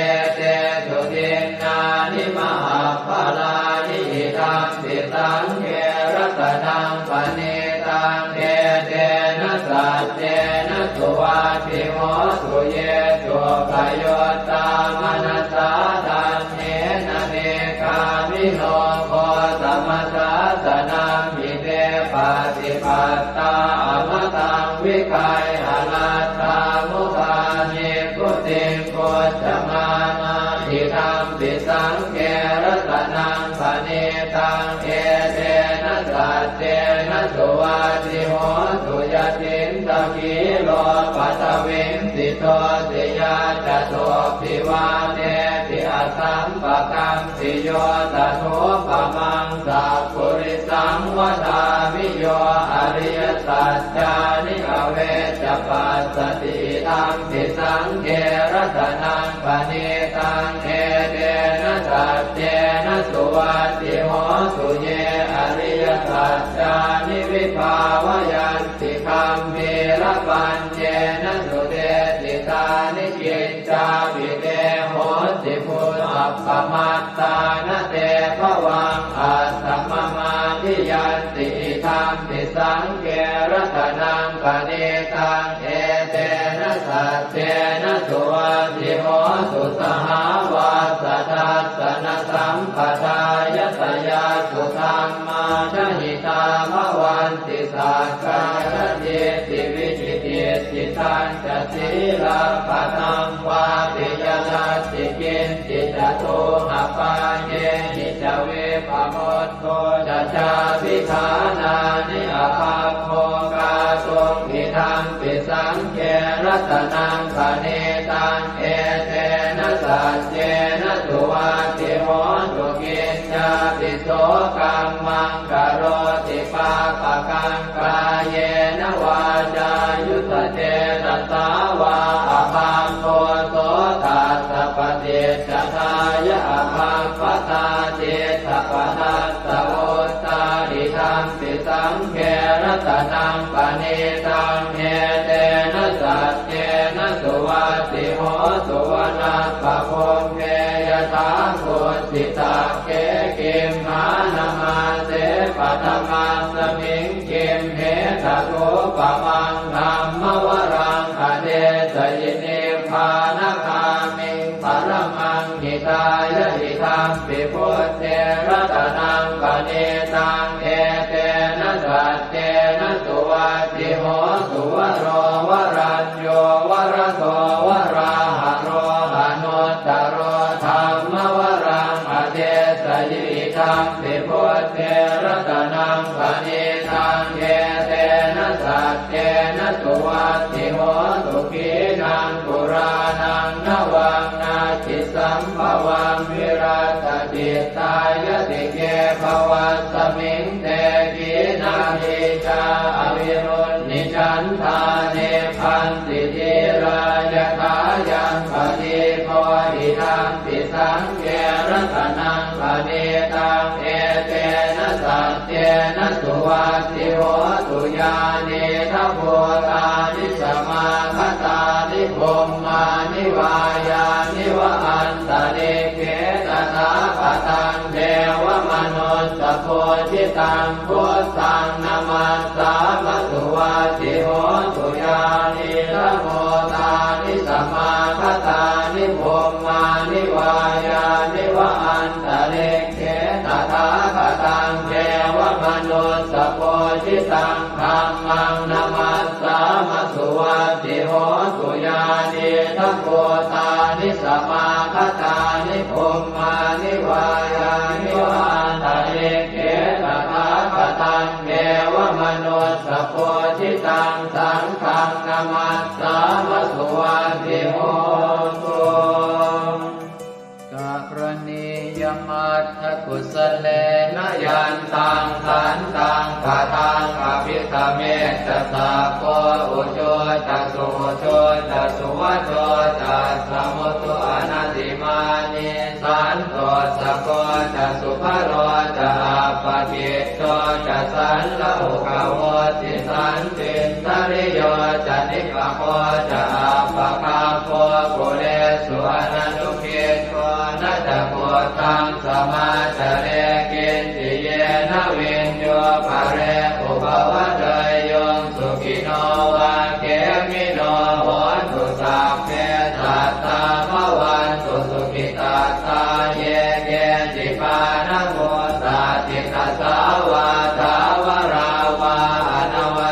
etesu dinnāni mahapphalāni, idampi saṅghe ratanaṃ paṇītaṃ, etena saccena suvatthi hotu. Ye suppayuttā manasā daḷhena, nikkāmino Amataṃ vigayha laddhā mudhā nibbutiṃ bhuñjamānā idampi saṅghe ratanaṃ paṇītaṃ etena saccena suvatthi hotu. Yathīndakhīlo paṭhaviṃ sito siyā catubbhi vātebhi asampakampiyo tadupamaṃ sappurisaṃ vadāmi yo ariyasaccāni avecca passati idampi saṅghe ratanaṃ paṇītaṃ etena saccena suvatthi hotu. Ye ariyasaccāni vibhāvayanti gambhīrapaññena sudesitāni kiccāpi te honti bhusappamattā na te bhavaṃ attamamadhiyanti idampi saṅghe ratanaṃ paṇītaṃ etena saccena suvatthi hotu. Sahāvassa dassanasambhadāya tayassu dhammā jahitā bhavanti sakkāyadiṭṭhi vicikicchitañca sīlabbataṃ vāpi yadatthi kiñci catūhapāyehi ca vippamutto ca cābhiṭhānāni abhabbo kātuṃ idampi saṅghe ratanaṃ paṇītaṃ etena saccena suvatthi hotu. Kiñcāpi so kammaṃ karoti pāpakaṃ kāyena vācāyuda cetasā vā abhabbo so tassa paṭicca dāya abhabbatā diṭṭhapadassa vuttā idampi saṅghe ratanaṃ paṇītaṃ etena saccena suvatthi hotu. Vanappagumbe yathā kussitakkhē gimhānamāse paṭhamasmiṃ gimhe tathūpamaṃ dhammavaraṃ adesayi nibbānagāmiṃ paramaṃ hitāya idampi buddhe ratanaṃ paṇītaṃ etena saccena suvatthi hotu. Varo varañño varado varāharo anuttaro dhammavaraṃ adesayi idampi buddhe ratanaṃ paṇītaṃ etena saccena suvatthi hotu. Khīṇaṃ purāṇaṃ navaṃ natthi sambhavaṃ virattacittāyatike bhavasmiṃ te khīṇabījā avirūḷhichandā nibbanti dhīrā yathāyaṃ padīpo idampi saṅghe ratanaṃ paṇītaṃ etena saccena suvatthi hotu. Yānīdha bhūtāni samāgatāni bhummāni vā yāni va antalikkhe tathāgataṃ devamanussapūjitaṃ buddhaṃ namassāma suvatthi hotu. Yānīdha bhūtāni samāgatāni bhummāni vā yāni va antalikkhe tathāgataṃ devamanussapūjitaṃ dhammaṃ namassāma suvatthi hotu. Yānīdha bhūtāni samāgatāni bhummāni vā yāni va antalikkhe tathāgataṃ devamanussapūjitaṃ saṅghaṃ namassāma suvatthi hotu. Karaṇīyamatthakusalena yantaṃ santaṃ padaṃ abhisamecca sakko ujū ca suhujū ca suvaco cassa mudu anatimānī santussako ca subharo ca appakicco ca sallahukavutti santindriyo ca nipako ca appagabbho kulesu ananu giddho. Na ca khuddaṃ samācare kiñci yena viññū pare upavadeyyuṃ. Sukhino vā khemino hontu sabbe sattā bhavantu sukhitattā. Ye keci pāṇabhūtatthi tasā vā thāvarā vā anava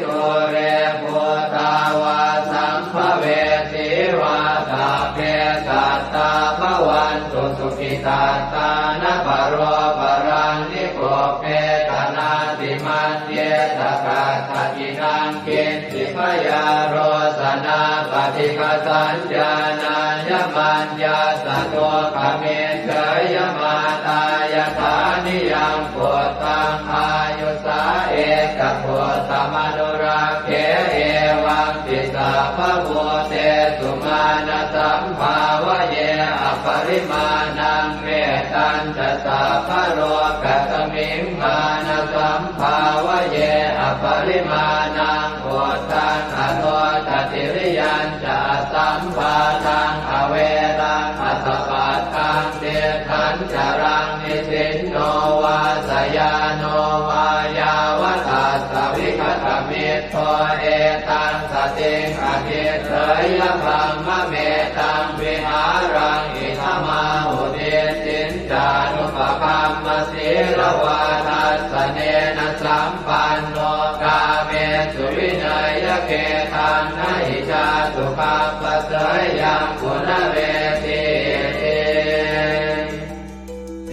dūre bhūtā vā sambhavesī vā, sabbe sattā bhavantu sukhitattā. Na paro paraṃ nikubbetha, nātimaññetha katthaci naṃ kiñ ci. Byārosanā paṭighasaññā, nāññamaññassa dukkhamiccheyya. Mātā yathā niyaṃ puttaṃ, āyusā ekaputtamanurakkhe, evampi sabbabhūtesu, mānasambhāvaye aparimāṇaṃ. Mettañca sabbalokasmiṃ, mānasambhāvaye aparimāṇaṃ, uddhaṃ adho ca tiriyañca, asambādhaṃ averaṃ asapattaṃ. Tiṭṭhañcaraṃ nisinno vā, sayāno vā yāvatassa vigatamiddho, etaṃ satiṃ adhiṭṭheyya, brahmametaṃ vihāraṃ idhamāhu. Diṭṭhiñcānupagamma sīlavā dassanena sampanno, kāmesu vineyya gedhaṃ, na hi jātu gabbhaseyyaṃ punaretīti.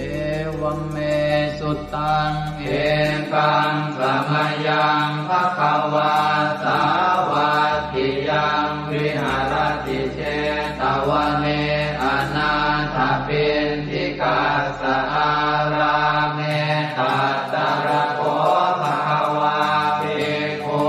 Evaṃ me sutaṃ. Ekaṃ samayaṃ bhagavā sāvatthiyaṃ viharati jetavane anāthapiṇḍikassa ārāme. Tatra kho bhagavā bhikkhū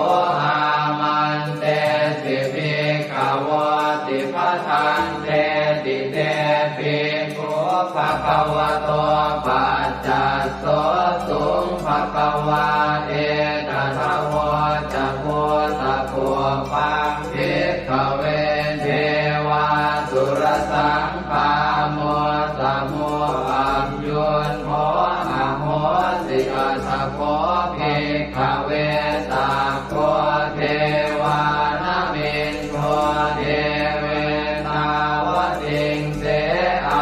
āmantesi bhikkhavoti. Bhadanteti te bhikkhū bhagavato paccassosuṃ. Bhagavā etadavoca. Bhūtapubbaṃ bhikkhave devāsurasaṅgāmo, samo sambuddho ahosi. Atha kho bhikkhave sakko devānamindo devetāvatiṃse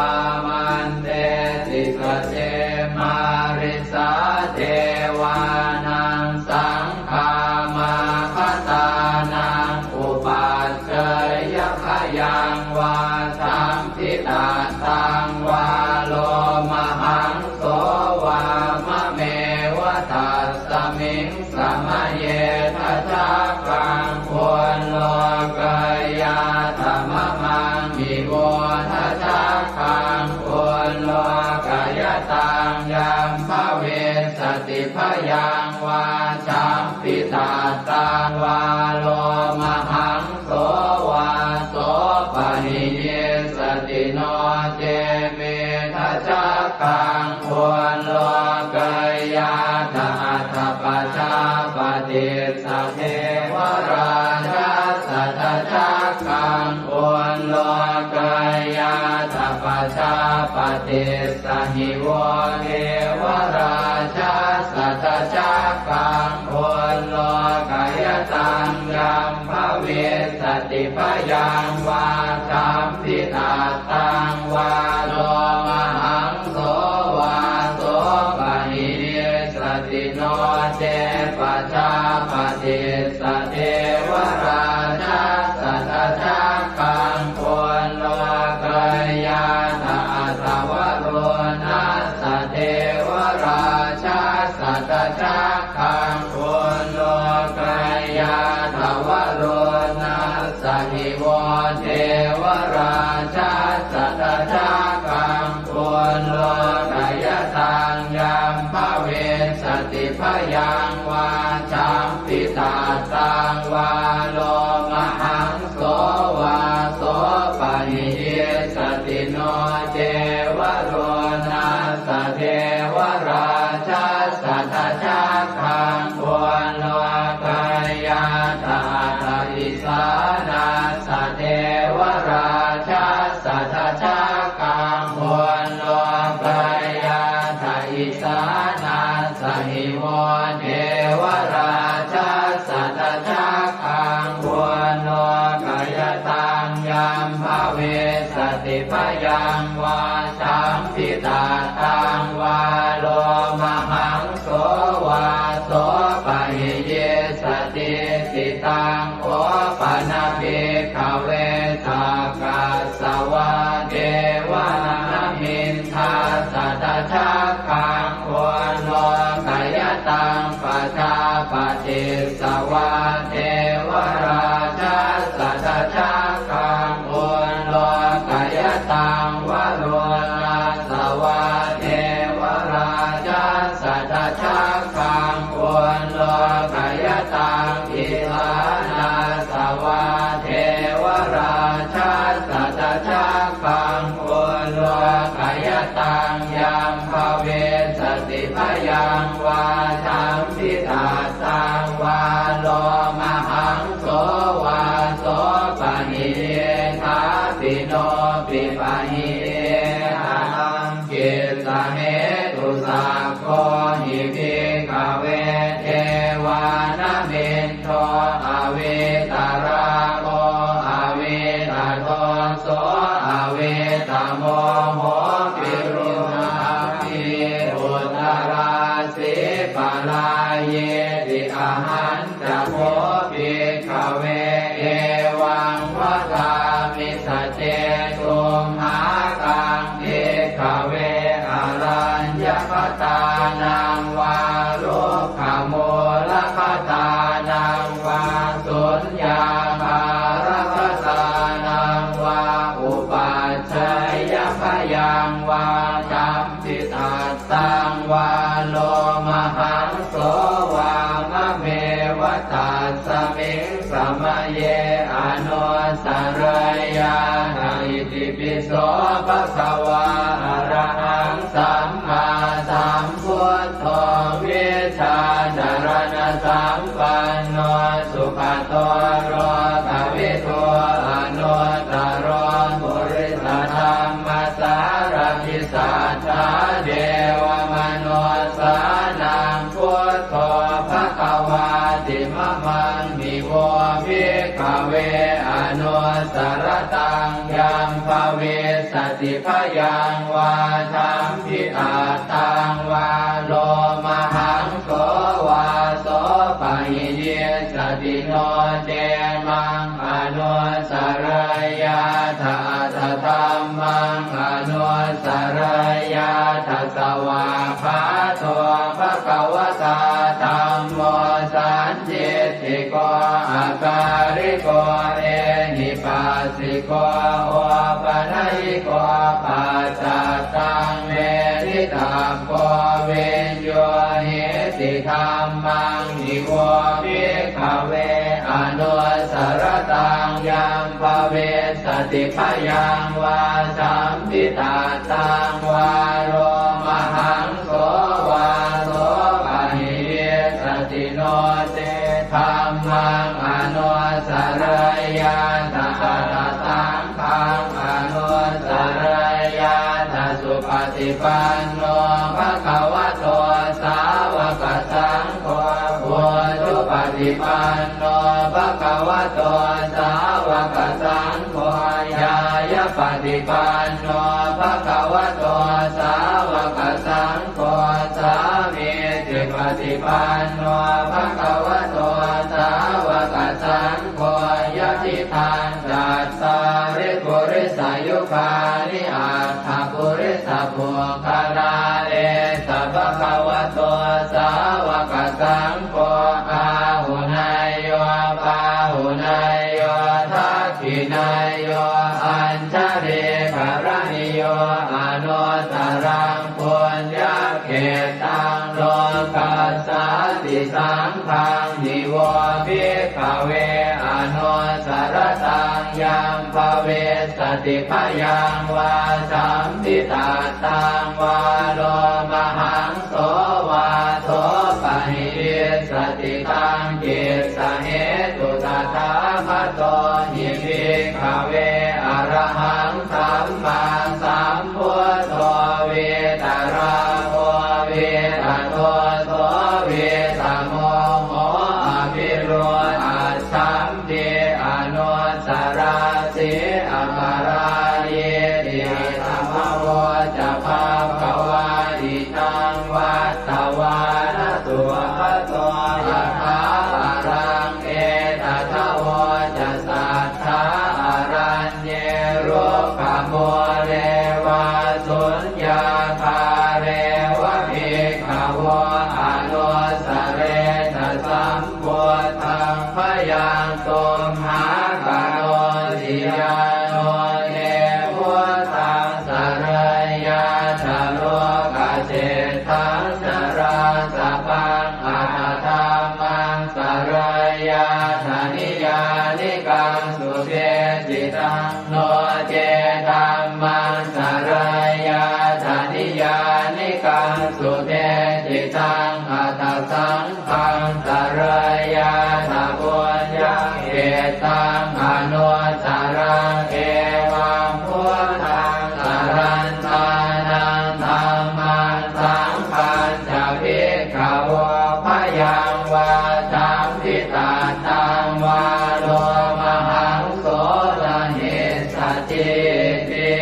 āmantesi. Sace mārisā devānaṃ saṅgāmā bhadānaṃ upajjheyya, bhayaṃ vā samphitattaṃ vā lomahaṃso vā mameva tasmiṃ samaye dhajaggaṃ ullokayātha mamaṃ hi vo dhajaggaṃ ullokayataṃ yam bhavissati, bhayaṃ vā samphitattaṃ vā lomahaṃso vā sopahiyissati, no ce me dhajaggaṃ ullokayātha. Atha pajāpatissa devarājassa dhajaggaṃ ullokayātha. Pajāpatissa hi vo devarājassa dhajaggaṃ ullokayataṃ yam bhavissati, bhayaṃ vā samphitattaṃ vā lomahaṃso vā sopahiyissati, no ce pajāpatissa devarājassa dhajaggaṃ ullokayātha. Atha varuṇassa devarājassa dhajaggaṃ ullokayātha. Varuṇassa hi vo devarājassa dhajaggaṃ ullokayataṃ yam bhavissati, bhayaṃ vā samphitattaṃ vā lomahaṃso vā sopahiyissati, no ce varuṇassa devarājassa dhajaggaṃ ullokayātha. Atha isāṇassa devarājassa dhajaggaṃ ullokayātha. Isāṇassa hi vo devarājassa dhajaggaṃ ullokayataṃ yam bhavissati, bhayaṃ vā samphitattaṃ vā lomahaṃso vā sopahiyissati, Jambitattaṃ vā lomahaṃso vā sopāni diṭṭhāpi nopi paṇidhī. Kataṃ kissa hetu? Sakko hi bhikkhave devānamin do avītarāgo avītadoso avītamoho virūḷhapī uttarāsī parāyīti. Ahañca kho bhikkhave evaṃ vadāmi saccesumākaṃ bhikkhave araññagatānaṃ vā rukkhamūlagatānaṃ vā suññāgāragatānaṃ vā upajjhāyabhayaṃ vā jambitattaṃ vā lomahaṃso vā mameva tasmiṃ samaye anussarayyātha. Itipi so bhagavā arahaṃ sammāsambuddho vijjācaraṇasampanno sugato lokavidū anuttaro purisadammasārathi satthā devamanussānaṃ buddho bhagavāti. Mamaṃ hi vo bhikkhave anussarattaṃ yaṃ bhavissati bhayaṃ vā jambitattaṃ vā lomahaṃso vā sopāhi nissati. No ce maṃ anussarayyātha atha dhammaṃ anussarayyātha. Svākkhāto bhagavatā dhammo sandiṭṭhiko akāliko ehipassiko opanayiko paccattaṃ veditabbo viññūhīti. Dhammaṃ hi vo bhikkhave anussarattaṃ yaṃ bhavissati bhayaṃ vā jambitattaṃ vā lomahaṃso vā sopāhi nissati. No ce dhammaṃ anussarayyātha atha saṅghaṃ anussarayyātha. Supaṭipanno bhagavato sāvakasaṅgho ujupaṭipanno bhagavato sāvakasaṅgho ñāyapaṭipanno bhagavato sāvakasaṅgho sāmīcipaṭipanno bhagavato sāvakasaṅgho yadidaṃ cattāri purisayugāni aṭṭha purisapuggalā esa bhagavato sāvakasaṅgho āhuneyyo pāhuneyyo dakkhiṇeyyo añjalikaraṇīyo anuttaraṃ puññakkhettaṃ lokassāti. Saṅghaṃ hi vo bhikkhave anussarattaṃ yaṃ bhavissati bhayaṃ vā jambitattaṃ vā lomahaṃso vā sopāhi nissati. Taṃ kissa hetu? Tathāgato hi bhikkhave arahaṃ sammāsambuddho vītarāgo vītadoso vītamoho avirūḷhaccham pi anusarāsi aparājīti. Idamavoca bhagavā. Idaṃ vattavāna bhagavato yathā paraṃ. Etadavoca satthā araññe rukkhamūle vā suññāgāre va bhikkhavo anussaretha sam buddhaṃ bhayaṃ tumhākarosi. Yāno te buddhaṃ sarayyātha lokaseṭṭhaṃ narāsabhaṃ atha dhammaṃ sarayyātha niyyānikaṃ sudesitaṃ. No ce dhammaṃ sarayyātha niyyānikaṃ sudesitaṃ taṃ anuttaraṃ. Evaṃ buddhaṃ sarantānaṃ dhammaṃ saṅghañca bhikkhavo bhayaṃ vā champi tattaṃ vā lomahaṃso na hissatī ti.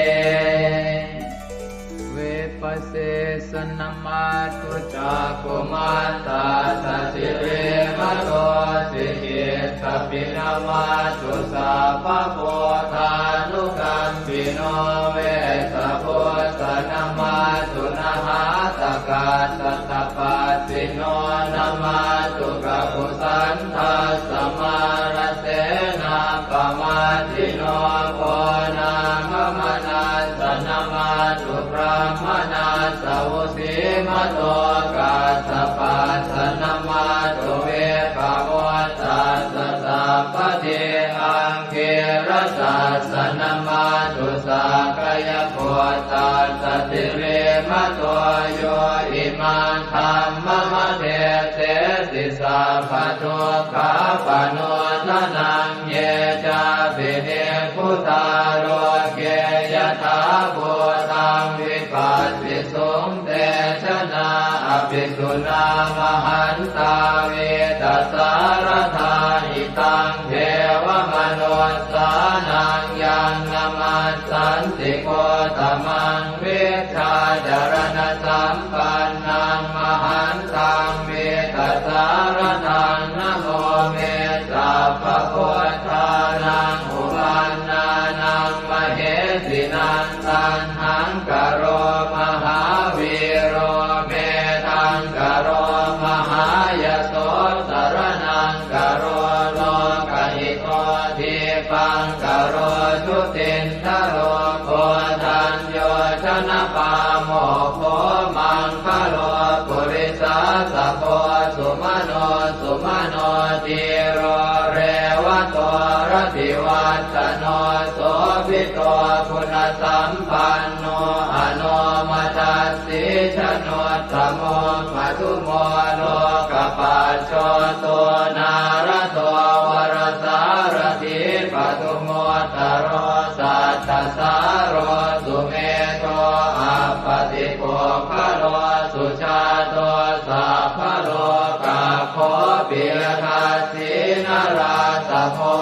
Vipasīsa namatthu cakkhumantassa sirīmato, sikhīttapi namatthu sabbabuddhānukampino, Vessabhussa namatthu nhātakassa tapassino, namatthu kakusandhassa mārasenappamaddino, Konāgamanassa namatthu brāhmaṇassa vusīmato, Kassapassa namatthu vippamuttassa sabbadhi, Aṅgīrasassa namatthu sakyaputtassa sirīmato, yo imaṃ dhammamadesesi sabbadukkhāpanūdanaṃ. Ye cāpi nibbutā loke yathābhūtaṃ vipassisuṃ, te janā apisuṇā mahantā vītasāradā. Hitaṃ devamanussānaṃ yaṃ namassanti gotamaṃ, vijjācaraṇasampannaṃ mahantaṃ vītasāradaṃ. Namo me sabbabuddhānaṃ uppannānaṃ mahesinaṃ, Taṇhaṅkaro mahāvīro Medhaṅkaro mahāyaso, Saraṇaṅkaro lokahito, Dīpaṅkaro jutindharo, Koṇḍañño janapāmokkho, Maṅgalo purisāsabho, Sumano sumano dhīro, Revato rativaḍḍhano, Sobhito guṇasampanno, Anomadassī januttamo, Madhumo lokapajjoto, Nārado varasārathī, Padumu ttaro sattasāro, Sumedho appaṭipuggalo, Sujāto sabbalokaggo, Piyadassī narāsabho,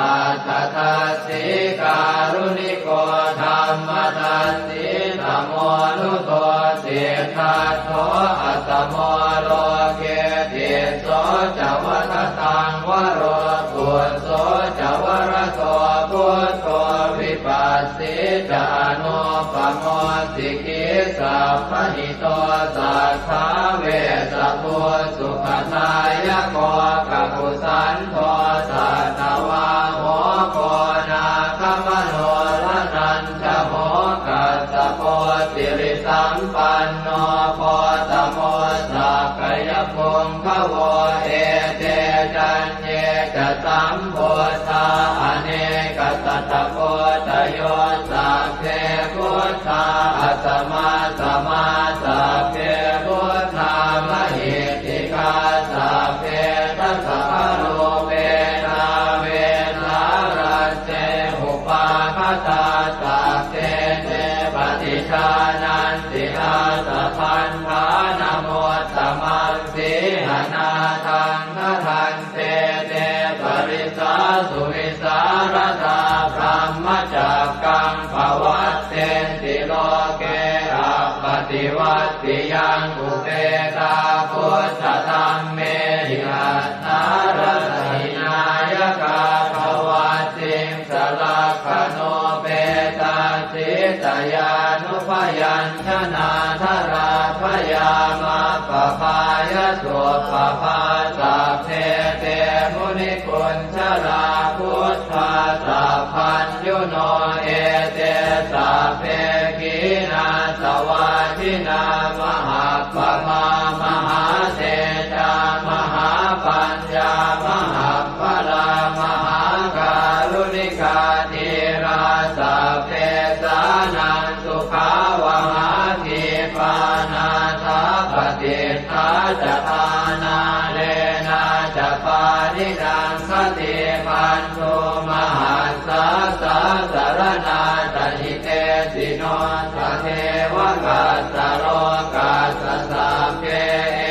Atthadassī kāruṇiko, Dhammadassī tamonudo, Siddhattho asamo loke, Tisso ca vadataṃ varo, Phusso ca varado buddho, Vipassī ca anuppamo, Sikhī sabbahito satthā, Vessabhū sukhadāyako, Kakusandho satthavāho, Koṇāgamano raṇañ jaho, Kassapo sirisampanno, Gotamo sakyapuṅgavo. Ete caññe ca sambuddhā, anekasatakoṭayo, Sabbe buddhā asamassamā, Sabbe buddhā mahiddhikā, Sabbe dasabalūpetā, Vesālā te upāgatā, Sabbe te paṭijānanti, Ātabandhanamuttamaṃ. Sīhanāthaṃ gaṇhanti, Te parisāsu vivīsāladā, Brahmacakkaṃ pavattenti loke, Appaṭivattiyaṃ upetā, Buddhadhammehi attarata hinayakā, Dvattiṃsalakkhaṇūpetā, Sītayānubyañjanā, Jalābhayamakkhapāya suppabhā. Sabbe te munikuñjalā, Buddhā sabbaññuno, Ete sabbe khīṇāsavā, Jinā mahappamā, Mahātejā mahāpaññā, Mahappalā mahākāruṇikā, Dhīrā sabbesānaṃ sukhāvahā, Khipā nāthapaṭiṭṭhā ca, Āṇālēnā ca pāṇinaṃ, Te bandhū mahassāsā saraṇā ca hitesino, sadevakassa lokassa sabbe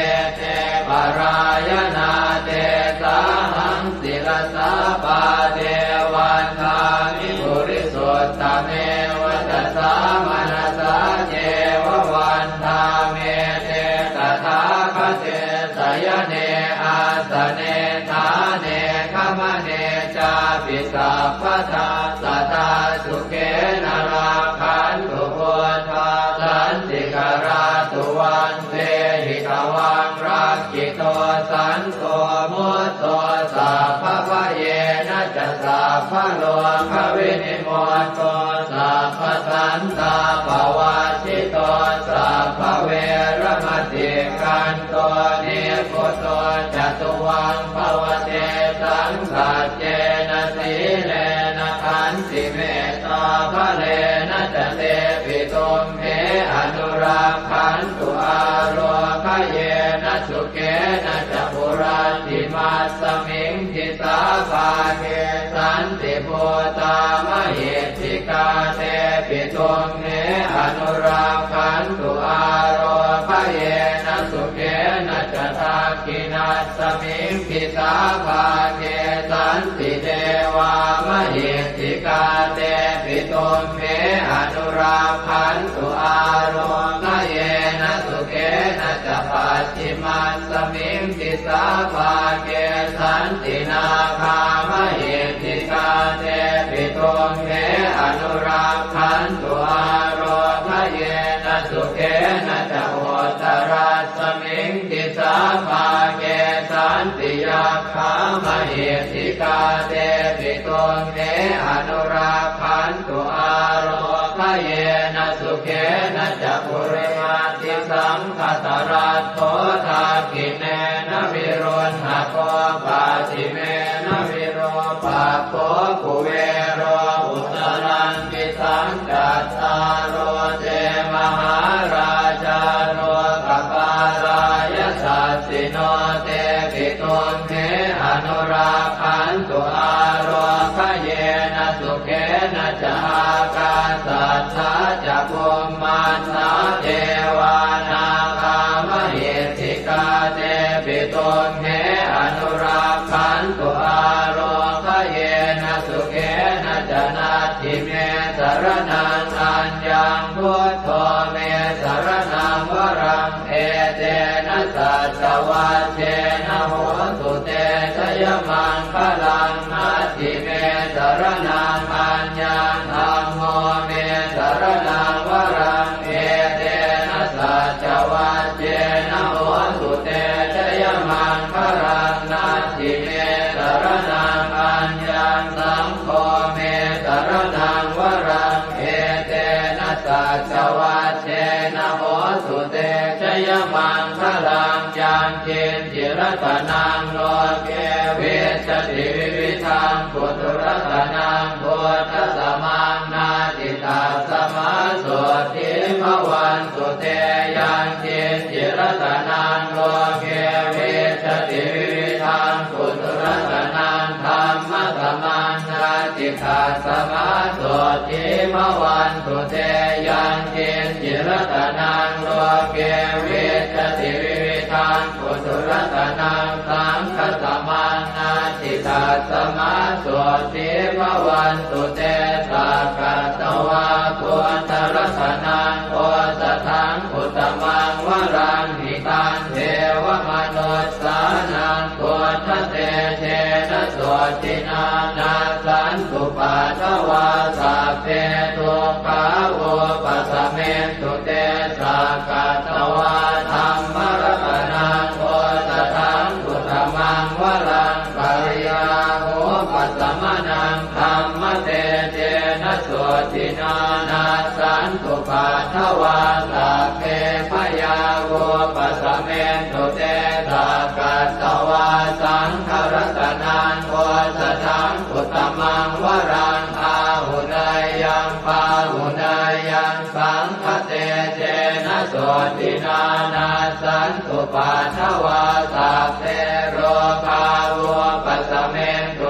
ete parāyanā, tesāhaṃ sirasā pāde vandāmi purisuttame. Vacasā manasā ceva vandāmete tathāgate, sayane āsane ṭhāne gamane cāpi sabbadā, sadā sukhena rakkhantu buddhā santikarā. Tuvaṃ vehi tvaṃ rakkhito santo mutto, sabbabhayena ca sabbarogavinimutto, sabbasantāpavajjito, sabbaveramatikkanto nibbuto ca tuvaṃ bhava. Tesaṃ saccena sīlena khantimettābalena ca, tepi tumhe anurakkhantu ārogyena sukhena ca. Puratthimassa miṃ disābhāge santibhūtā mahiddhikā, tepi tumhe anurakkhantu ārogyena sukhena ca. Dakkhiṇassa miṃ disābhāge santidevā mahiddhikā, tepi tumhe anurakkhantu ārogyena sukhena ca. Pacchimassa miṃ disābhāge santināgā mahiddhikā, tepi tumhe anurakkhantu ārogyena sukhena ca. Uttarassa miṃ disābhāge santiyak khā mahiddhikā, tepi tumhe anurakkhantu ārogyena sukhena ca. Purimaṭṭhisaṅkhasāraddho dakkhiṇena viruḷhako, pacchimena virūpakkho kuvero uttaraṃ disaṃ. Cattāro te mahārājā lokapālā yasassino, tepi tumhe anurakkhantu ārogyena sukhena ca. Ākāsaṭṭhā ca bhummaṭṭhā devā nāgā mahiddhikā, tepi tumhe anurakkhantu ārogyena sukhena ca. Natthi me saraṇaṃ aññaṃ, buddho me saraṇaṃ varaṃ, etena saccavajjena hotu te jayamaṅgalaṃ. Natthi me saraṇaṃ aññaṃ, dhammo me saraṇaṃ varaṃ, etena saccavajjena hotu te jayamaṅgalaṃ. Natthi me saraṇaṃ aññaṃ, saṅgho me saraṇaṃ varaṃ, etena saccavajjena hotu te jayamaṅgalaṃ. Yaṅkiñci ratanaṃ loke vijjati vividhaṃ puthu, ratanaṃ buddhasamaṃ natthi, tasmā sotthī bhavantu te. Yaṅkiñci ratanaṃ loke vijjati vividhaṃ puthu, ratanaṃ dhammasamaṃ natthi, tasmā sotthī bhavantu te. Yaṅkiñci ratanaṃ loke vijjati vividhaṃ puthu, ratanaṃ saṅghasamaṃ natthi, tasmā sotthī bhavantu te. Sakkatvā buddharatanaṃ osathaṃ uttamaṃ varaṃ, hitaṃ devamanussānaṃ buddhatejena sotthinā, nassantupaddavā sabbe dukkhā vūpasamentu te. Sakkatvā dhammaratanaṃ osathaṃ uttamaṃ varaṃ, bhayāvūpasamanaṃ dhammatejena sotthinā, nassantupaddavā sabbe bhayā vūpasamentu te. Sakkatvā saṅgharatanaṃ osathaṃ uttamaṃ varaṃ, āhuneyyaṃ pāhuneyyaṃ saṅghatejena sotthinā, nassantupaddavā sabbe rogā vūpasamentu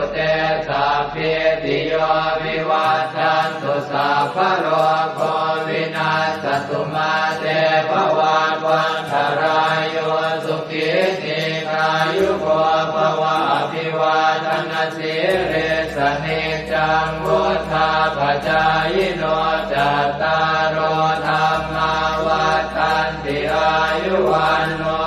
sīlissa niccaṃ vuḍḍhāpacāyino, cattāro dhammā vaḍḍhanti: āyu vaṇṇo